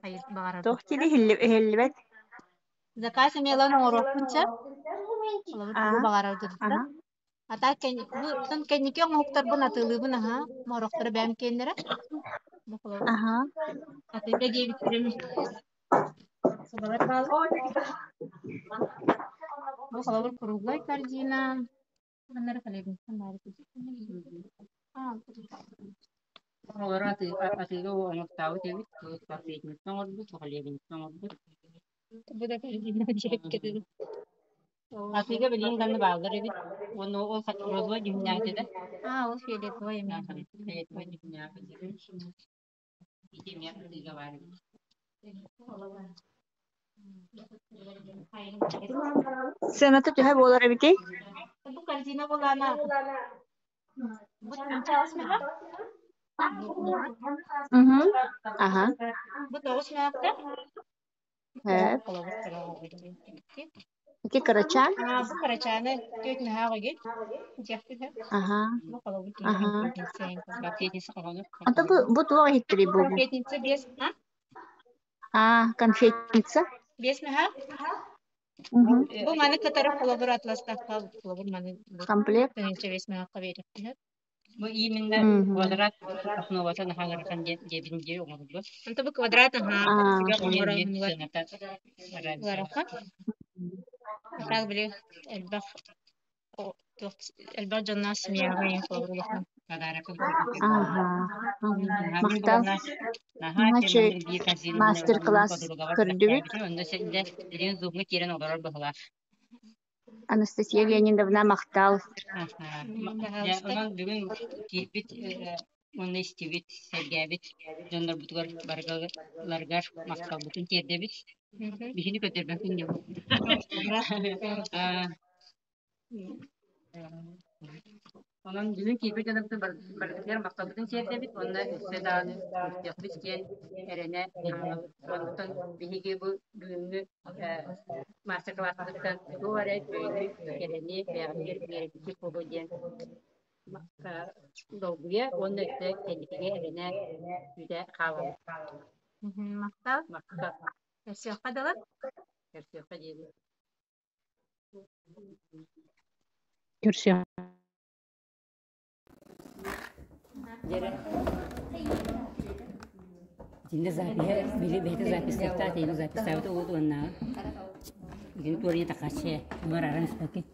Speaker 2: хайыс баҕарарбыттан.
Speaker 5: Туох диэри иһиллибэт?
Speaker 2: Заказ эмиэ ылан оҥоруохпун сөп. Холобур, тугу
Speaker 5: Аа,
Speaker 2: баҕараргыттан.
Speaker 5: аха.
Speaker 2: А так бу кэнники оҥоһуктарбын атыылыыбын аһаа. Морохторо бэйэм киэннэрэ. Бу холобур
Speaker 5: Аха.
Speaker 2: атыыга диэбиттэрим субалар бааллар. Бу холобур круглай корзина. Маннары коллегам баар
Speaker 1: Олору атыыга оҥортообут эбит, конфетница оҥорбут, хлебница оҥорбут.
Speaker 2: Бу да корзина диэбиккэ дылы.
Speaker 1: Атыыга билигин даҕаны бааллар эбит. Уонна ол розовай дьүһүннээх этэ да?
Speaker 2: Аа, ол фиолетовай эмиэ.
Speaker 1: Фиолетовай дьүһүннээх этэ. Ити эмиэ атыыга баар эбит.
Speaker 5: Сыаната төһө буолар эбитий?
Speaker 2: Бу корзина буолаана бу чаас меха
Speaker 5: Мгм. Аха.
Speaker 2: бу тоҕус меха
Speaker 5: Э, Ити кырачаан?
Speaker 2: Аа, бу кырачааны түөрт мөһөөх игин диэхпит
Speaker 5: Аха.
Speaker 2: бу холобур киһи
Speaker 5: Аха.
Speaker 1: Конфетница хоҕону.
Speaker 5: Ото бу туох иһиттэрий бу?
Speaker 2: Конфетница биэс а
Speaker 5: Аа, конфетница?
Speaker 2: биэс мөһөөх
Speaker 5: Мгм.
Speaker 2: бу маны кытары холобур атластахха холобур маны бу
Speaker 5: Комплект?
Speaker 2: тыһыынча биэс мөһөөххө биэриэхпин
Speaker 1: Бу именно
Speaker 5: Мгм.
Speaker 1: квадрат основата наһаа диэн диэбин дии оҥорбут.
Speaker 2: Онто бу квадрат аһаа
Speaker 5: Аа.
Speaker 2: түгэх оҥорооһунугар
Speaker 1: Сыаната
Speaker 2: ыарахан. Так били элбэх туох элбэх дьонноох семьяҕа ийэн холобур улахан.
Speaker 5: Аха. Махтал.
Speaker 1: Наһаа
Speaker 5: Үчүгэй мастер-класс көрдүбүт.
Speaker 1: Онно сэнде билигин зумҥа киирэн олорор быһылаах.
Speaker 5: Анастасия Леонидовна махтал.
Speaker 1: Дьэ, онон бүгүн киирбит уонна истибит, сэргээбит дьоннорбутугар барыларыгар махталбытын тиэрдэбит. Биһини көрдөрбөккүн диэн. Онон бүгүн киирбит дьоннорбутун барытыгар махталбытын тиэрдэбит уонна өссө даҕаны көрсүөхпүт диэн эрэнэ хаалабыт. Онтон биһиги бу бүгүҥҥү маастар-кылааспытыттан туох эрэ үчүгэйи, кэрэни бэйэҕитигэр үөрэтиэххит буолуо диэн Долгуйа уонна өссө кэнникигэ эрэнэ күүтэ хаалабыт.
Speaker 2: Махтал.
Speaker 1: Махтал.
Speaker 2: Көрсүөххэ дылы.
Speaker 1: Көрсүөххэ диэри.
Speaker 6: Көрсүөх.
Speaker 1: Дьэрэ. Итиннэ запиһа, били бэйэтэ записьтаахтаах, итини записьтаабыта уол уоннааҕы. Итини туорайа тахааччы, умар аран испэккин.